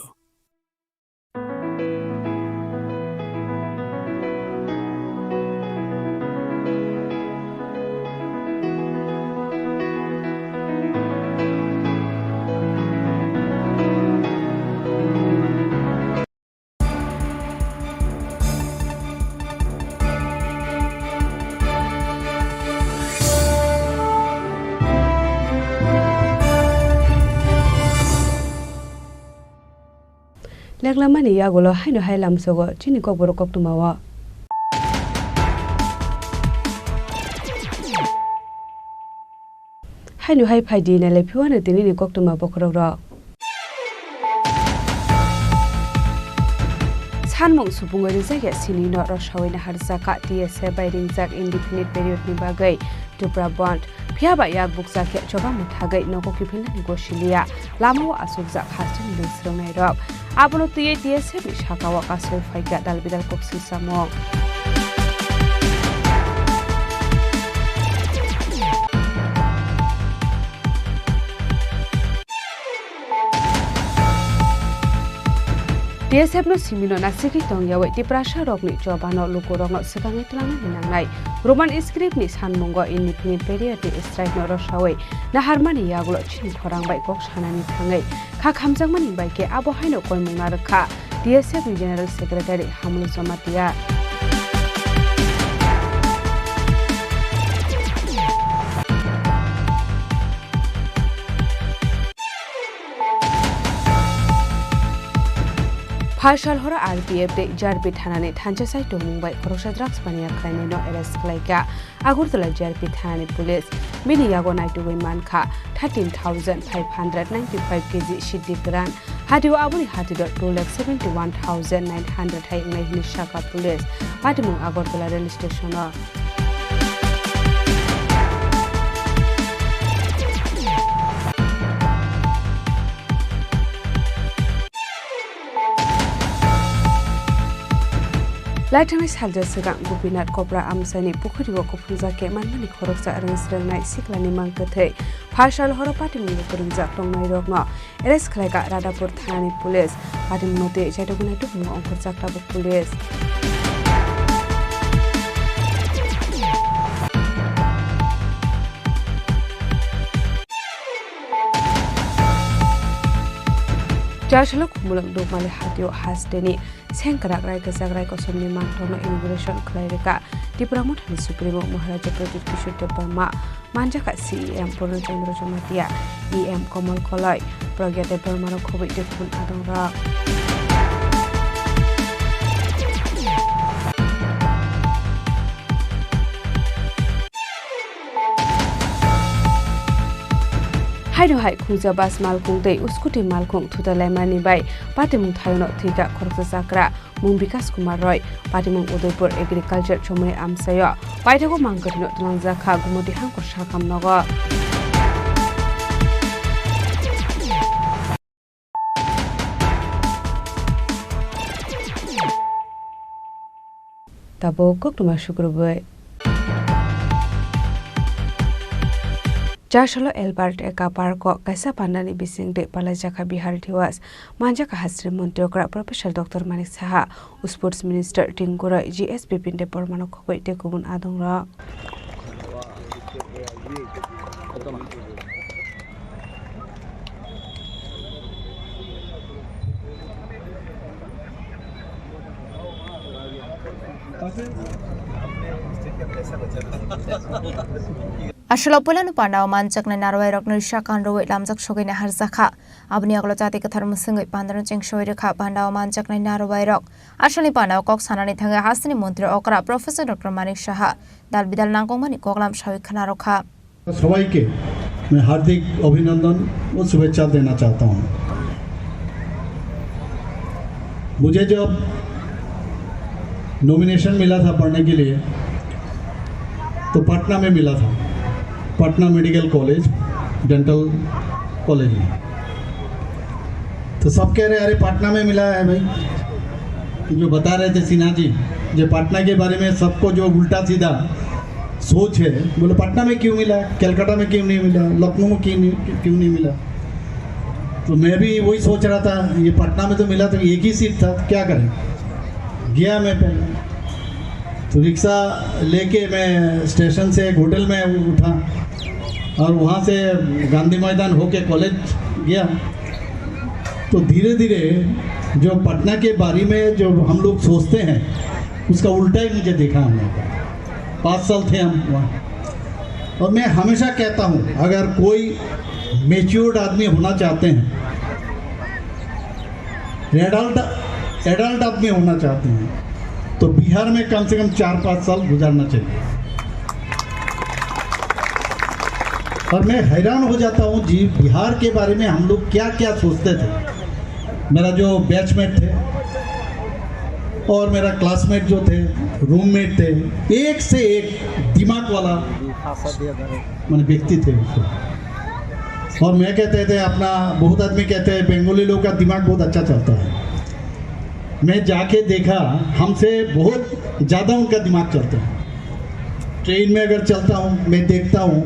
Leklamani yagulo haino hai lamsogo chini kokborok koktwmao. Haino hai phaidi nailai phiwano tinini koktwma bokhorokrok. Sanmung supungwi rijak ya sinino rwsawi naharjak kha T S F bai ringjak indefinite period ni bagwi Tipra Bandh. Phiya ba yak bukcha khe choba mwthagwi nogo kiphilnani gosiliya. Lamao achukjak hasteni rwng swrwngnairok. Abono twiwi T S F ni sakao kasui phaikha dalbidal kok swisamung. T S F no simino nasigwi tongyawi Tiprasa rokni chobano lukurokno swkangwi twlangnani nangnai. Roman script ni sanmungo indefinite period ni strike no rwsawi naharmani yagulo chini khorang bai kok sanani thangwi kha khamjakmani bai khe abo haino koimung narwkha T S F ni General Secretary Hamlu Jamatia. Phalsal horo R P F tei J R P thanani thansa sai tongmung bai khoroksa drugs paniya khlainaino arrest khlaikha Agartala J R P thanani police. Bini yago naitugwi mankha thirteen thousand five hundred ninety-five K G siddi kwran. Hatio aboni hatiro two lakh seventy-one thousand nine hundred hai wngnai hwnwi sakha police. Patimung Agartala rail station-o. Laithangni salsa swkang Gopinath Kopra amchaini pukhuri o kuphungjak khe manmani khoroksa rwng swrwngnai siklani mang kwthwi. Phalsal horo patimungno kwrwngjak tongnairokno arrest khlaikha Radhapur thanani police. Patimungno tei chaitokgwi naitukmungo ongkhorjak tabuk police. Chasalo Khumulwng Dukmali hatio hasteni sengkrak rai kwchak rai kosomni mangthokno inauguration khlai rwkha Tipra Mothani Supremo Maharaja Pradyut Kishore Debbarma, manjakha C E M Purna Chandra Jamatia, E M Komal Koloi, Pragya Debbarma rok khobwi tei kubun adongrok. Haino hai khungsa bus malkhung tei scooty malkhung thuta laimani bai patimung thaiono thwikha khoroksa chakra mung Bikas Kumar Roy. Patimung Udaipur Agriculture chomoni amchaio paithago mangkwthwino twlangjakha Gumoti Hangkor sakam nogo. Tabuk koktwma sukrubwi. Chasalo Albert Eka Park o kaisa pandani bisingtwi palaijakha Bihar Diwas. Manjakha Hasteni Montri okra Professor Doctor Manik Saha, Sports Minister Tinku Roy, G S Bipin Debbarmano khobwi tei kubun adongrok. Aswk puilano pandao manjaknai narwai rokno risa kanrwi lamjak sogwi naharjakha. Aboni yagulo chati kwthar mwswngwi pandano chengsowi rwkha, pandao manjaknai narwai rok. Aswkni pandao kok sanani thangwi hasteni montri okra Professor Doctor Manik Saha dal bidal nangkukmani koklam sawi khna rwkha. সবাইকে मैं हार्दिक अभिनंदन और शुभेच्छा देना चाहता हूँ। मुझे जब नॉमिनेशन मिला था पढ़ने के लिए, तो पटना में मिला था, Patna medical college, dental college में। तो सब कह रहे, "अरे, पटना में मिला है भाई।" तो जो बता रहे थे सिन्हा जी, जो पटना के बारे में सबको जो उल्टा सीधा सोच है, बोले, "पटना में क्यों मिला, कलकत्ता में क्यों नहीं मिला, लखनऊ में क्यों नहीं, क्यों नहीं मिला?" तो मैं भी वही सोच रहा था, ये पटना में तो मिला, तो एक ही सीट था, तो क्या करें। गया मैं पहले, तो रिक्शा लेके मैं स्टेशन से एक होटल में उठा और वहाँ से गांधी मैदान होके कॉलेज गया। तो धीरे धीरे जो पटना के बारे में जो हम लोग सोचते हैं, उसका उल्टा ही मुझे देखा हमने। पाँच साल थे हम वहाँ। और मैं हमेशा कहता हूँ, अगर कोई मेच्योर्ड आदमी होना चाहते हैं, एडल्ट, एडल्ट आदमी होना चाहते हैं, तो बिहार में कम से कम चार पाँच साल गुजारना चाहिए। और मैं हैरान हो जाता हूँ जी, बिहार के बारे में हम लोग क्या क्या सोचते थे। मेरा जो बैचमेट थे और मेरा क्लासमेट जो थे, रूममेट थे, एक से एक दिमाग वाला, माने, व्यक्ति थे उसको। और मैं कहते थे अपना, बहुत आदमी कहते हैं बंगाली लोग का दिमाग बहुत अच्छा चलता है। मैं जाके देखा, हमसे बहुत ज़्यादा उनका दिमाग चलता है। ट्रेन में अगर चलता हूँ, मैं देखता हूँ,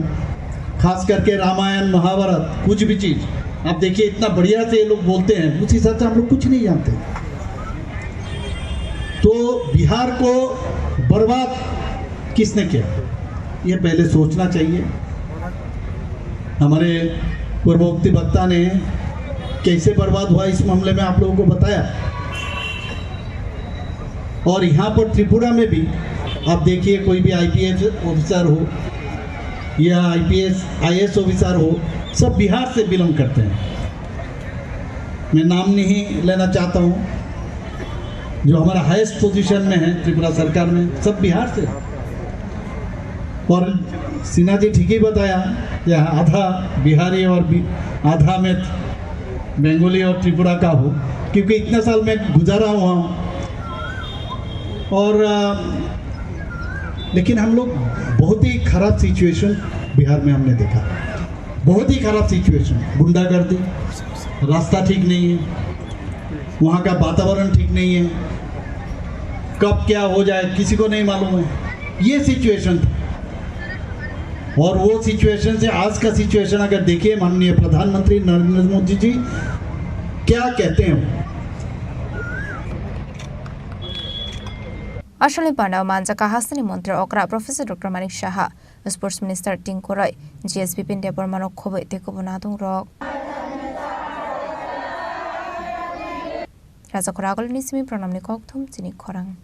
खास करके रामायण, महाभारत, कुछ भी चीज़ आप देखिए, इतना बढ़िया से ये लोग बोलते हैं, उस हिसाब से हम लोग कुछ नहीं जानते। तो बिहार को बर्बाद किसने किया, ये पहले सोचना चाहिए। हमारे पूर्ववर्ती वक्ता ने कैसे बर्बाद हुआ, इस मामले में आप लोगों को बताया। और यहाँ पर त्रिपुरा में भी आप देखिए, कोई भी आईपीएस ऑफिसर हो या आईपीएस, आईएएस ऑफिसर हो, सब बिहार से बिलोंग करते हैं। मैं नाम नहीं लेना चाहता हूँ, जो हमारा हाईएस्ट पोजीशन में है त्रिपुरा सरकार में, सब बिहार से। और सिन्हा जी ठीक ही बताया कि आधा बिहारी और बि-, आधा मैं बंगाली और त्रिपुरा का हूँ, क्योंकि इतना साल मैं गुजारा हुआ हूँ। और, अ, लेकिन हम लोग बहुत ही खराब सिचुएशन बिहार में हमने देखा, बहुत ही खराब सिचुएशन, गुंडागर्दी, रास्ता ठीक नहीं है, वहाँ का वातावरण ठीक नहीं है, कब क्या हो जाए किसी को नहीं मालूम है, ये सिचुएशन था। और वो सिचुएशन से आज का सिचुएशन अगर देखिए, माननीय प्रधानमंत्री नरेंद्र मोदी जी क्या कहते हैं। Aswkni panda o manjak kha hasteni montri okra Professor Doctor Manik Saha, Sports Minister Tinku Roy, G S Bipin Debbarma no khobwi tei kubun adong rok. Rajakhor Agulni simi Pranamni kokthum chini khorang.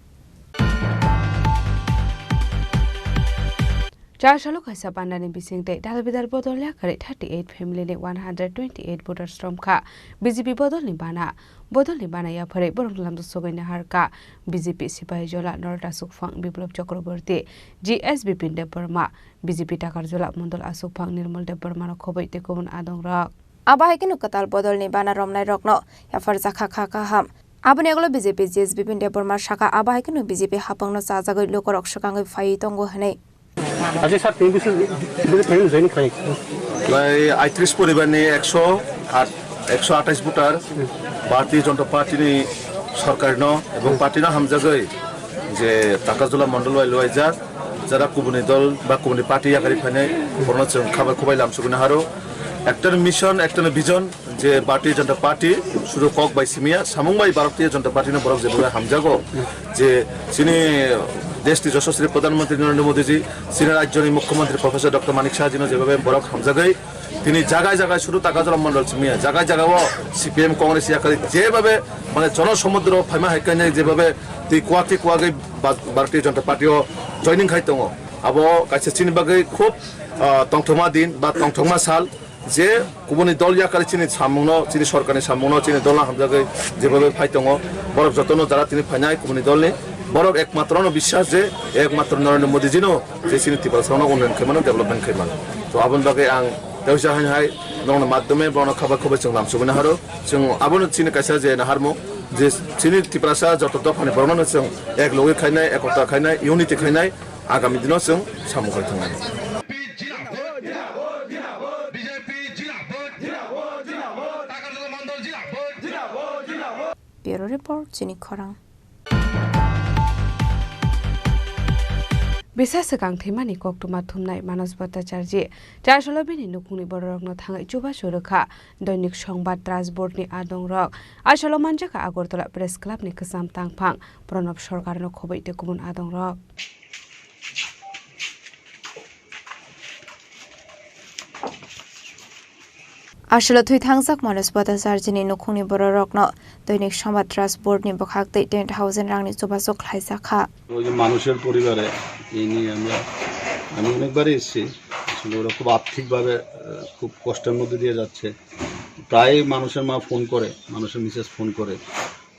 Char salo kaisa pandani bising tei dalbidal bodol yakarwi thirty eight family ni one hundred twenty eight voters romkha B J P bodolni bana. Bodolni bana yapharwi borok lamjak sogwi naharkha B J P sipai jola Norata Sukphang Biplop Chakraborty, G S Bipin Debbarma, B J P Takarjala Mondol Asukphang Nirmal Debbarma no khobwi tei kubun adongrok. Abo hai kheno kwtal bodolni bana romnairokno yapharjakha kha kaham. Aboni ulo B J P G S Bipin Debbarma sakha, abo hai kheno B J P haphangno chajagwi lukurok swkangwi phaiwi tongo hwnwi. Aji sir, tini bisi, bisi tini join khai. Lai aitris poribar ni ekso at, ekso atais voter Bharatiya Janata Party ni sorkar no ebong party no hamjagwi je Takarjala mondol bai luaijak, jara kubuni dol ba kubuni party yakari phainai, borno chwng khabai khubai lamsugwi naharo. Ekta ni mission, ekta ni vision, je Bharatiya Janata Party sudu kok bai simiya, samung bai Bharatiya Janata Party no borok jebhabe hamjago, je chini desh ni Yashaswi Pradhan Mantri Narendra Modi ji, chini rajyo ni Mukhyamantri Professor Doctor Manik Saha ji no jebhabe borok hamjagwi, tini jagai jagai sudu Takarjala mondol simiya, jagai jaga o C P M Congress yakari jebhabe mane jono somudro phaima hai kanya jebhabe twi kwak twi kwak bai Bha-, Bharatiya Janata Party o joining khai tongo. Abo kaisa chini bagwi khub, ah, tongthokma din ba tongthokma sal. Je kubuni dol yakari chini samungno, chini sorkarni samungno, chini dolno hamjagwi jebhabe phai tongo, borok jotono jara tini phainai kubuni dolni, borok ekmatrono biswas je ekmatro Narendra Modi jino je chini Tiprasano unnayan khaimano, development khaimano. To aboni bagwi ang Tei usa hain hai, norokno madhyome, borokno khaba khoboi chwng lam sugui naharo. Chwng abono chini kaisa je naharmung, je chini Tiprasa joto dophani borokno chwng ek logoi khainai, ekota khainai, unity khainai, agami dino chwng samung khai thangnai. Bureau Report, Chini Khorang. Bisa swkang thwimani koktwma thumnai Manos Bhattacharjee. Chasolo bini nukhungni bororokno thangwi chubachu rwkha Doinik Songbat Trust Boardni adongrok. Asolo manjakha Agartala Press Clubni kwcham tangphang Pranab Sarkarno khobwi tei kubun adongrok. Aswlwi thwi thangjak Manos Bhattacharjee ni nukhungni bororokno Doinik Songbat Trust Board ni bwkhak tei ten thousand rangni chubachu khlaijak kha. ওই যে মানুষের পরিবারে এই নিয়ে আমরা, আমি অনেকবারই এসেছি। আসলে ওরা খুব আর্থিকভাবে, আহ, খুব কষ্টের মধ্যে দিয়ে যাচ্ছে। প্রায় মানুষের মা ফোন করে, মানুষের মিসেস ফোন করে।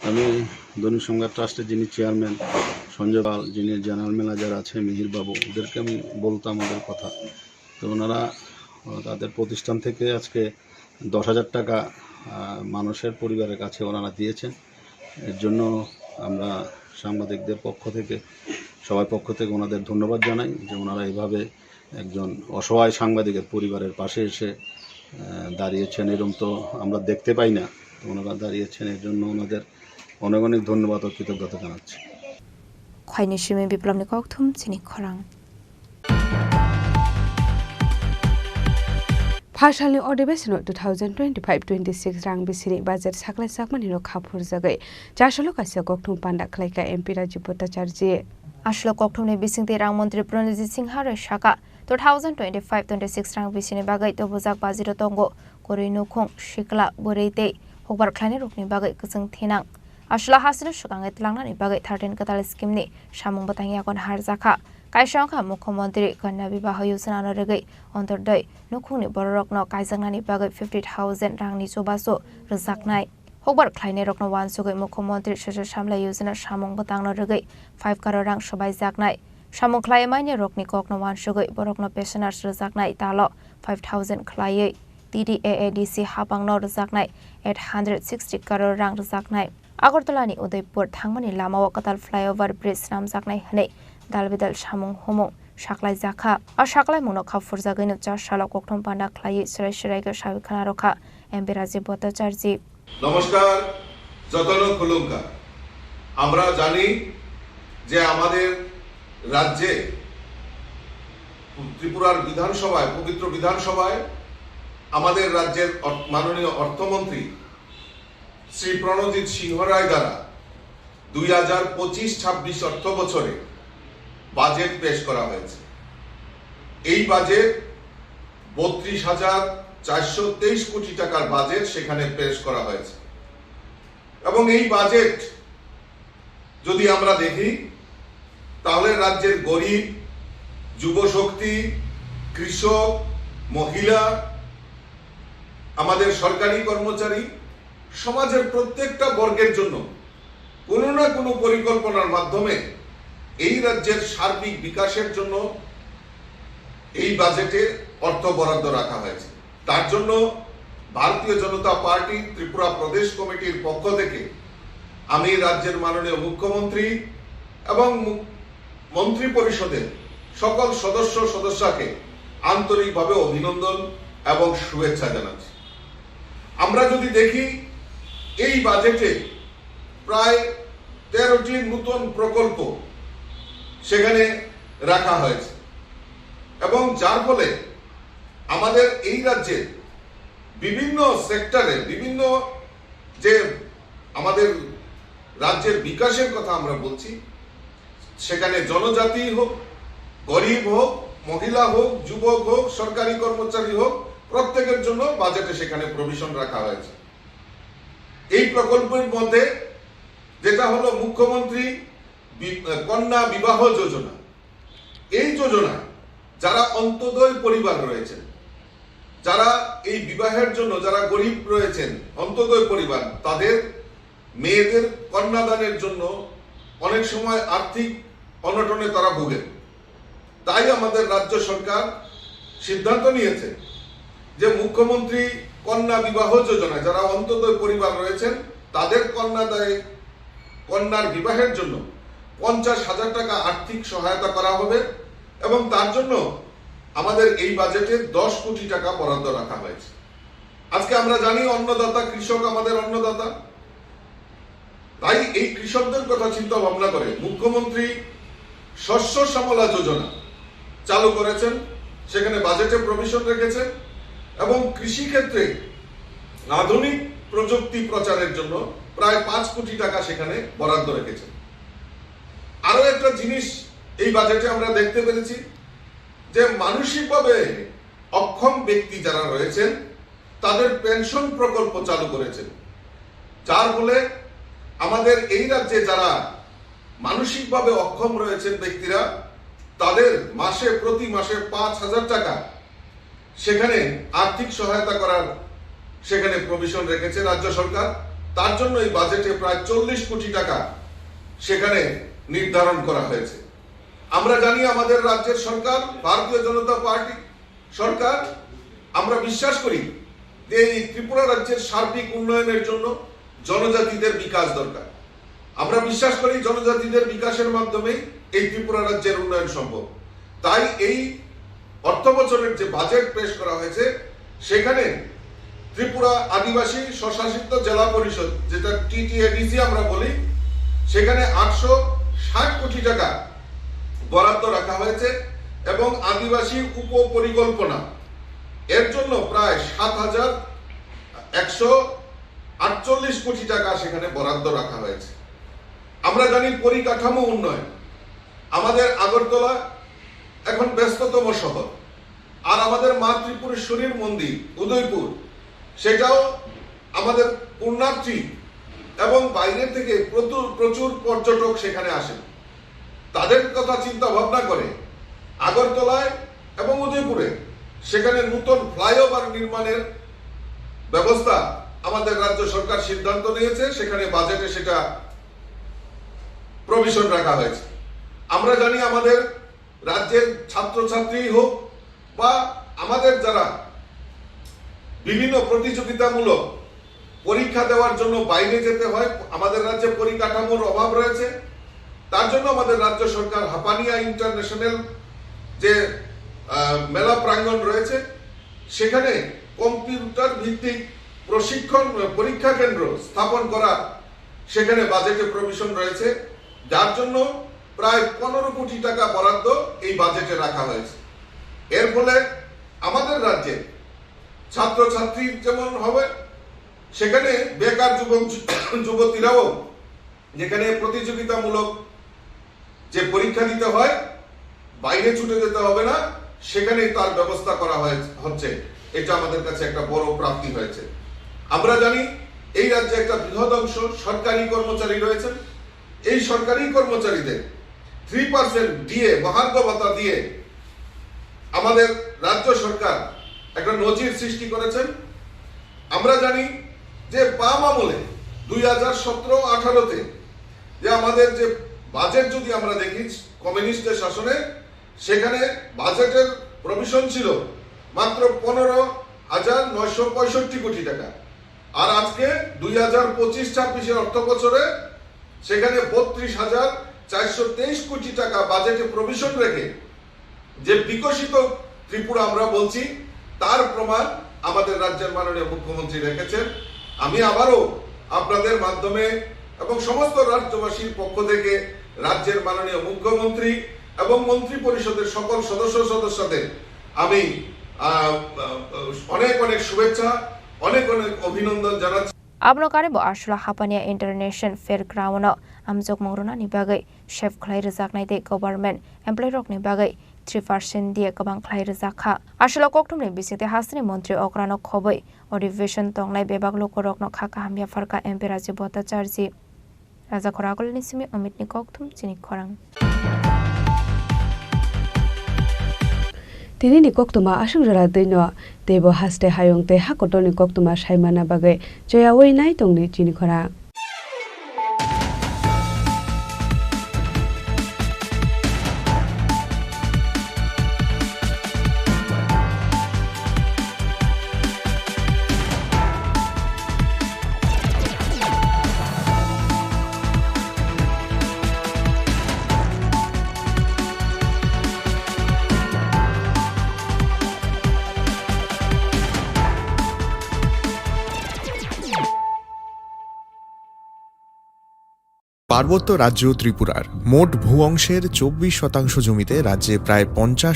আমি দৈনিক সংবাদ ট্রাস্টের যিনি চেয়ারম্যান সঞ্জয় পাল, যিনি জেনারেল ম্যানেজার আছে মিহির বাবু, ওদেরকে আমি বলতাম ওদের কথা। তো ওনারা, আহ, তাদের প্রতিষ্ঠান থেকে আজকে দশ হাজার টাকা, আহ, মানুষের পরিবারের কাছে ওনারা দিয়েছেন। এর জন্য আমরা সাংবাদিকদের পক্ষ থেকে, সবার পক্ষ থেকে ওনাদের ধন্যবাদ জানাই যে ওনারা এইভাবে একজন অসহায় সাংবাদিকের পরিবারের পাশে এসে, আহ, দাঁড়িয়েছেন। এরকম তো আমরা দেখতে পাই না। তো ওনারা দাঁড়িয়েছেন, এর জন্য ওনাদের অনেক অনেক ধন্যবাদ ও কৃতজ্ঞতা জানাচ্ছি। Khwaini simi Biplobni kokthum, Chini Khorang. Phasalni odibesino two thousand twenty-five twenty-six rang bisini budget saklai sakmanino kha phurjagwi chasolo kaisa kokthum panda khlaikha M P Rajiv Bhattacharjee. Aswlwi kokthumni bisingtwi rang montri Pranajit Singha roi sakha, two thousand twenty-five twenty-six rang bisini bagwi tubujak budget o tongo kwrwi nukhung, sikla, bwrwi tei hukbar khlainairokni bagwi kwchwng thinang. Aswlwi hasino swkangwi tlangnani bagwi thirteen kwtal scheme ni samung bwtang yagon harjakha. Kaisa wngkha Mukhyamantri Kanya Bibah Yojana no rwgwi Antyodoi nukhungni bororokno kaijaknani bagwi fifty thousand rangni chubachu rwjaknai. Hukbar khlainairokno uansugwi Mukhyamantri Sachya Samla Yojana samung bwtangno rwgwi five crore rang swbaijaknai. Samung khlaiwi mainirokni kokno uansugwi borokno pensioners rwjaknai talo five thousand khlaiwi T D A A D C hapangno rwjaknai eight hundred sixty crore rang rwjaknai. Agartalani Udaipur thangmani lamao kwtal flyover bridge swnamjaknai hwnwi dalbidal samung humung saklaijakha. O saklaimungno kha phurjagwino chasalo kokthum panda khlaiwi swrai swraikhe sawi khwnarokha M P Rajiv Bhattacharjee. নমস্কার, যতন খুলুঙ্কা। আমরা জানি যে আমাদের রাজ্যে ত্রিপুরার বিধানসভায়, পবিত্র বিধানসভায় আমাদের রাজ্যের অর-, মাননীয় অর্থমন্ত্রী শ্রী প্রণজিৎ সিংহ রায় দ্বারা দুই হাজার পঁচিশ ছাব্বিশ অর্থ বছরে বাজেট পেশ করা হয়েছে। এই বাজেট বত্রিশ হাজার চারশো তেইশ কোটি টাকার বাজেট সেখানে পেশ করা হয়েছে। এবং এই বাজেট যদি আমরা দেখি, তাহলে রাজ্যের গরিব, যুবশক্তি, কৃষক, মহিলা, আমাদের সরকারি কর্মচারী, সমাজের প্রত্যেকটা বর্গের জন্য কোনো না কোনো পরিকল্পনার মাধ্যমে এই রাজ্যের সার্বিক বিকাশের জন্য এই বাজেটে অর্থ বরাদ্দ রাখা হয়েছে। তার জন্য ভারতীয় জনতা পার্টি ত্রিপুরা প্রদেশ কমিটির পক্ষ থেকে আমি রাজ্যের মাননীয় মুখ্যমন্ত্রী এবং মু-, মন্ত্রী পরিষদের সকল সদস্য সদস্যকে আন্তরিকভাবে অভিনন্দন এবং শুভেচ্ছা জানাচ্ছি। আমরা যদি দেখি, এই বাজেটে প্রায় তেরোটি নতুন প্রকল্প সেখানে রাখা হয়েছে এবং যার ফলে আমাদের এই রাজ্যে বিভিন্ন সেক্টরে, বিভিন্ন যে আমাদের রাজ্যের বিকাশের কথা আমরা বলছি, সেখানে জনজাতি হোক, গরিব হোক, মহিলা হোক, যুবক হোক, সরকারি কর্মচারী হোক, প্রত্যেকের জন্য বাজেটে সেখানে প্রভিশন রাখা হয়েছে। এই প্রকল্পের মধ্যে যেটা হলো মুখ্যমন্ত্রী বি-, কন্যা বিবাহ যোজনা, এই যোজনায় যারা অন্তদয় পরিবার রয়েছেন, যারা এই বিবাহের জন্য যারা গরিব রয়েছেন, অন্তদয় পরিবার, তাদের মেয়েদের কন্যাদানের জন্য অনেক সময় আর্থিক অনটনে তারা ভোগেন। তাই আমাদের রাজ্য সরকার সিদ্ধান্ত নিয়েছে যে মুখ্যমন্ত্রী কন্যা বিবাহ যোজনা, যারা অন্তত পরিবার রয়েছেন, তাদের কন্যা দায়, কন্যার বিবাহের জন্য পঞ্চাশ হাজার টাকা আর্থিক সহায়তা করা হবে এবং তার জন্য আমাদের এই বাজেটে দশ কোটি টাকা বরাদ্দ রাখা হয়েছে। আজকে আমরা জানি অন্নদাতা কৃষক আমাদের অন্নদাতা, তাই এই কৃষকদের কথা চিন্তা ভাবনা করে মুখ্যমন্ত্রী শস্য শ্যামলা যোজনা চালু করেছেন, সেখানে বাজেটে প্রভিশন রেখেছেন এবং কৃষি ক্ষেত্রে আধুনিক প্রযুক্তি প্রচারের জন্য প্রায় পাঁচ কোটি টাকা সেখানে বরাদ্দ রেখেছেন। আরও একটা জিনিস এই বাজেটে আমরা দেখতে পেরেছি যে মানসিকভাবে অক্ষম ব্যক্তি যারা রয়েছেন, তাদের পেনশন প্রকল্প চালু করেছেন, যার ফলে আমাদের এই রাজ্যে যারা মানসিকভাবে অক্ষম রয়েছেন ব্যক্তিরা, তাদের মাসে, প্রতি মাসে পাঁচ হাজার টাকা সেখানে আর্থিক সহায়তা করার সেখানে প্রভিশন রেখেছে রাজ্য সরকার। তার জন্য এই বাজেটে প্রায় চল্লিশ কোটি টাকা সেখানে নির্ধারণ করা হয়েছে। আমরা জানি আমাদের রাজ্যের সরকার ভারতীয় জনতা পার্টি সরকার। আমরা বিশ্বাস করি যে এই ত্রিপুরা রাজ্যের সার্বিক উন্নয়নের জন্য জনজাতিদের বিকাশ দরকার। আমরা বিশ্বাস করি জনজাতিদের বিকাশের মাধ্যমেই এই ত্রিপুরা রাজ্যের উন্নয়ন সম্ভব। তাই এই অর্থ বছরের যে বাজেট পেশ করা হয়েছে, সেখানে ত্রিপুরা আদিবাসী স্বশাসিত জেলা পরিষদ, যেটা টিটিএডিসি আমরা বলি, সেখানে আটশো ষাট কোটি টাকা বরাদ্দ রাখা হয়েছে এবং আদিবাসী উপপরিকল্পনা এর জন্য প্রায় সাত হাজার একশো আটচল্লিশ কোটি টাকা সেখানে বরাদ্দ রাখা হয়েছে। আমরা জানি পরিকাঠামো উন্নয়ন, আমাদের আগরতলা এখন ব্যস্ততম শহর, আর আমাদের মা ত্রিপুরেশ্বরীর মন্দির উদয়পুর, সেটাও আমাদের পুণ্যার্থী এবং বাইরে থেকে প্রচুর, প্রচুর পর্যটক সেখানে আসেন। তাদের কথা চিন্তা ভাবনা করে আগরতলায় এবং উদয়পুরে সেখানে নতুন ফ্লাইওভার নির্মাণের ব্যবস্থা আমাদের রাজ্য সরকার সিদ্ধান্ত নিয়েছে, সেখানে বাজেটে সেটা প্রভিশন রাখা হয়েছে। আমরা জানি আমাদের রাজ্যের ছাত্রছাত্রী হোক বা আমাদের যারা বিভিন্ন প্রতিযোগিতামূলক পরীক্ষা দেওয়ার জন্য বাইরে যেতে হয়, আমাদের রাজ্যে পরিকাঠামোর অভাব রয়েছে। তার জন্য আমাদের রাজ্য সরকার হাপানিয়া ইন্টারন্যাশনাল যে, আহ, মেলা প্রাঙ্গণ রয়েছে, সেখানে কম্পিউটার ভিত্তিক প্রশিক্ষণ, পরীক্ষা কেন্দ্র স্থাপন করার সেখানে বাজেটে প্রভিশন রয়েছে, যার জন্য প্রায় পনেরো কোটি টাকা বরাদ্দ এই বাজেটে রাখা হয়েছে। এর ফলে আমাদের রাজ্যে ছাত্রছাত্রীর যেমন হবে, সেখানে বেকার যুবক যুবতীরাও যেখানে প্রতিযোগিতামূলক যে পরীক্ষা দিতে হয়, বাইরে ছুটে যেতে হবে না, সেখানেই তার ব্যবস্থা করা হয়ে-, হচ্ছে। এটা আমাদের কাছে একটা বড় প্রাপ্তি হয়েছে। আমরা জানি এই রাজ্যে একটা বৃহৎ অংশ সরকারি কর্মচারী রয়েছেন। এই সরকারি কর্মচারীদের থ্রি পার্সেন্ট ডিএ, মহার্ঘ ভাতা দিয়ে আমাদের রাজ্য সরকার একটা নজির সৃষ্টি করেছেন। আমরা জানি যে বাম আমলে দুই হাজার সতেরো আঠারোতে যে আমাদের যে বাজেট যদি আমরা দেখি কমিউনিস্টের শাসনে, সেখানে বাজেটের প্রভিশন ছিল মাত্র পনেরো হাজার নয়শো পঁয়ষট্টি কোটি টাকা। আর আজকে দুই হাজার পঁচিশ ছাব্বিশের অর্থ বছরে সেখানে বত্রিশ হাজার চারশো তেইশ কোটি টাকা বাজেটে প্রভিশন রেখে যে বিকশিত ত্রিপুরা আমরা বলছি, তার প্রমাণ আমাদের রাজ্যের মাননীয় মুখ্যমন্ত্রী রেখেছেন। আমি আবারও আপনাদের মাধ্যমে এবং সমস্ত রাজ্যবাসীর পক্ষ থেকে রাজ্যের মাননীয় মুখ্যমন্ত্রী এবং মন্ত্রী পরিষদের সকল সদস্য সদস্যদের আমি, আহ, আহ, অনেক অনেক শুভেচ্ছা, অনেক অনেক অভিনন্দন জানাচ্ছি। Abono kare bo Asula Hapania International Fairground-o amjokmung rwnani bagwi save khlai rwjaknai tei government employee-rokni bagwi three percent diye kwbang khlai rwjak kha. Asula kokthumni bisingtwi hasteni montri okrano khobwi odhibeshon tongnai bebak lukurokno kha kaham yapharkha M P Rajiv Bhattacharjee. Raja Khoragulni simi Omitni kokthum chini khorang. Tinini koktwma aswk jora twino, teibo haste hayung tei ha kotorni koktwma saimana bagwi choyaui nai tongdi chini khorang. পার্বত্য রাজ্য ত্রিপুরার মোট ভূ অংশের চব্বিশ শতাংশ জমিতে রাজ্যে প্রায় পঞ্চাশ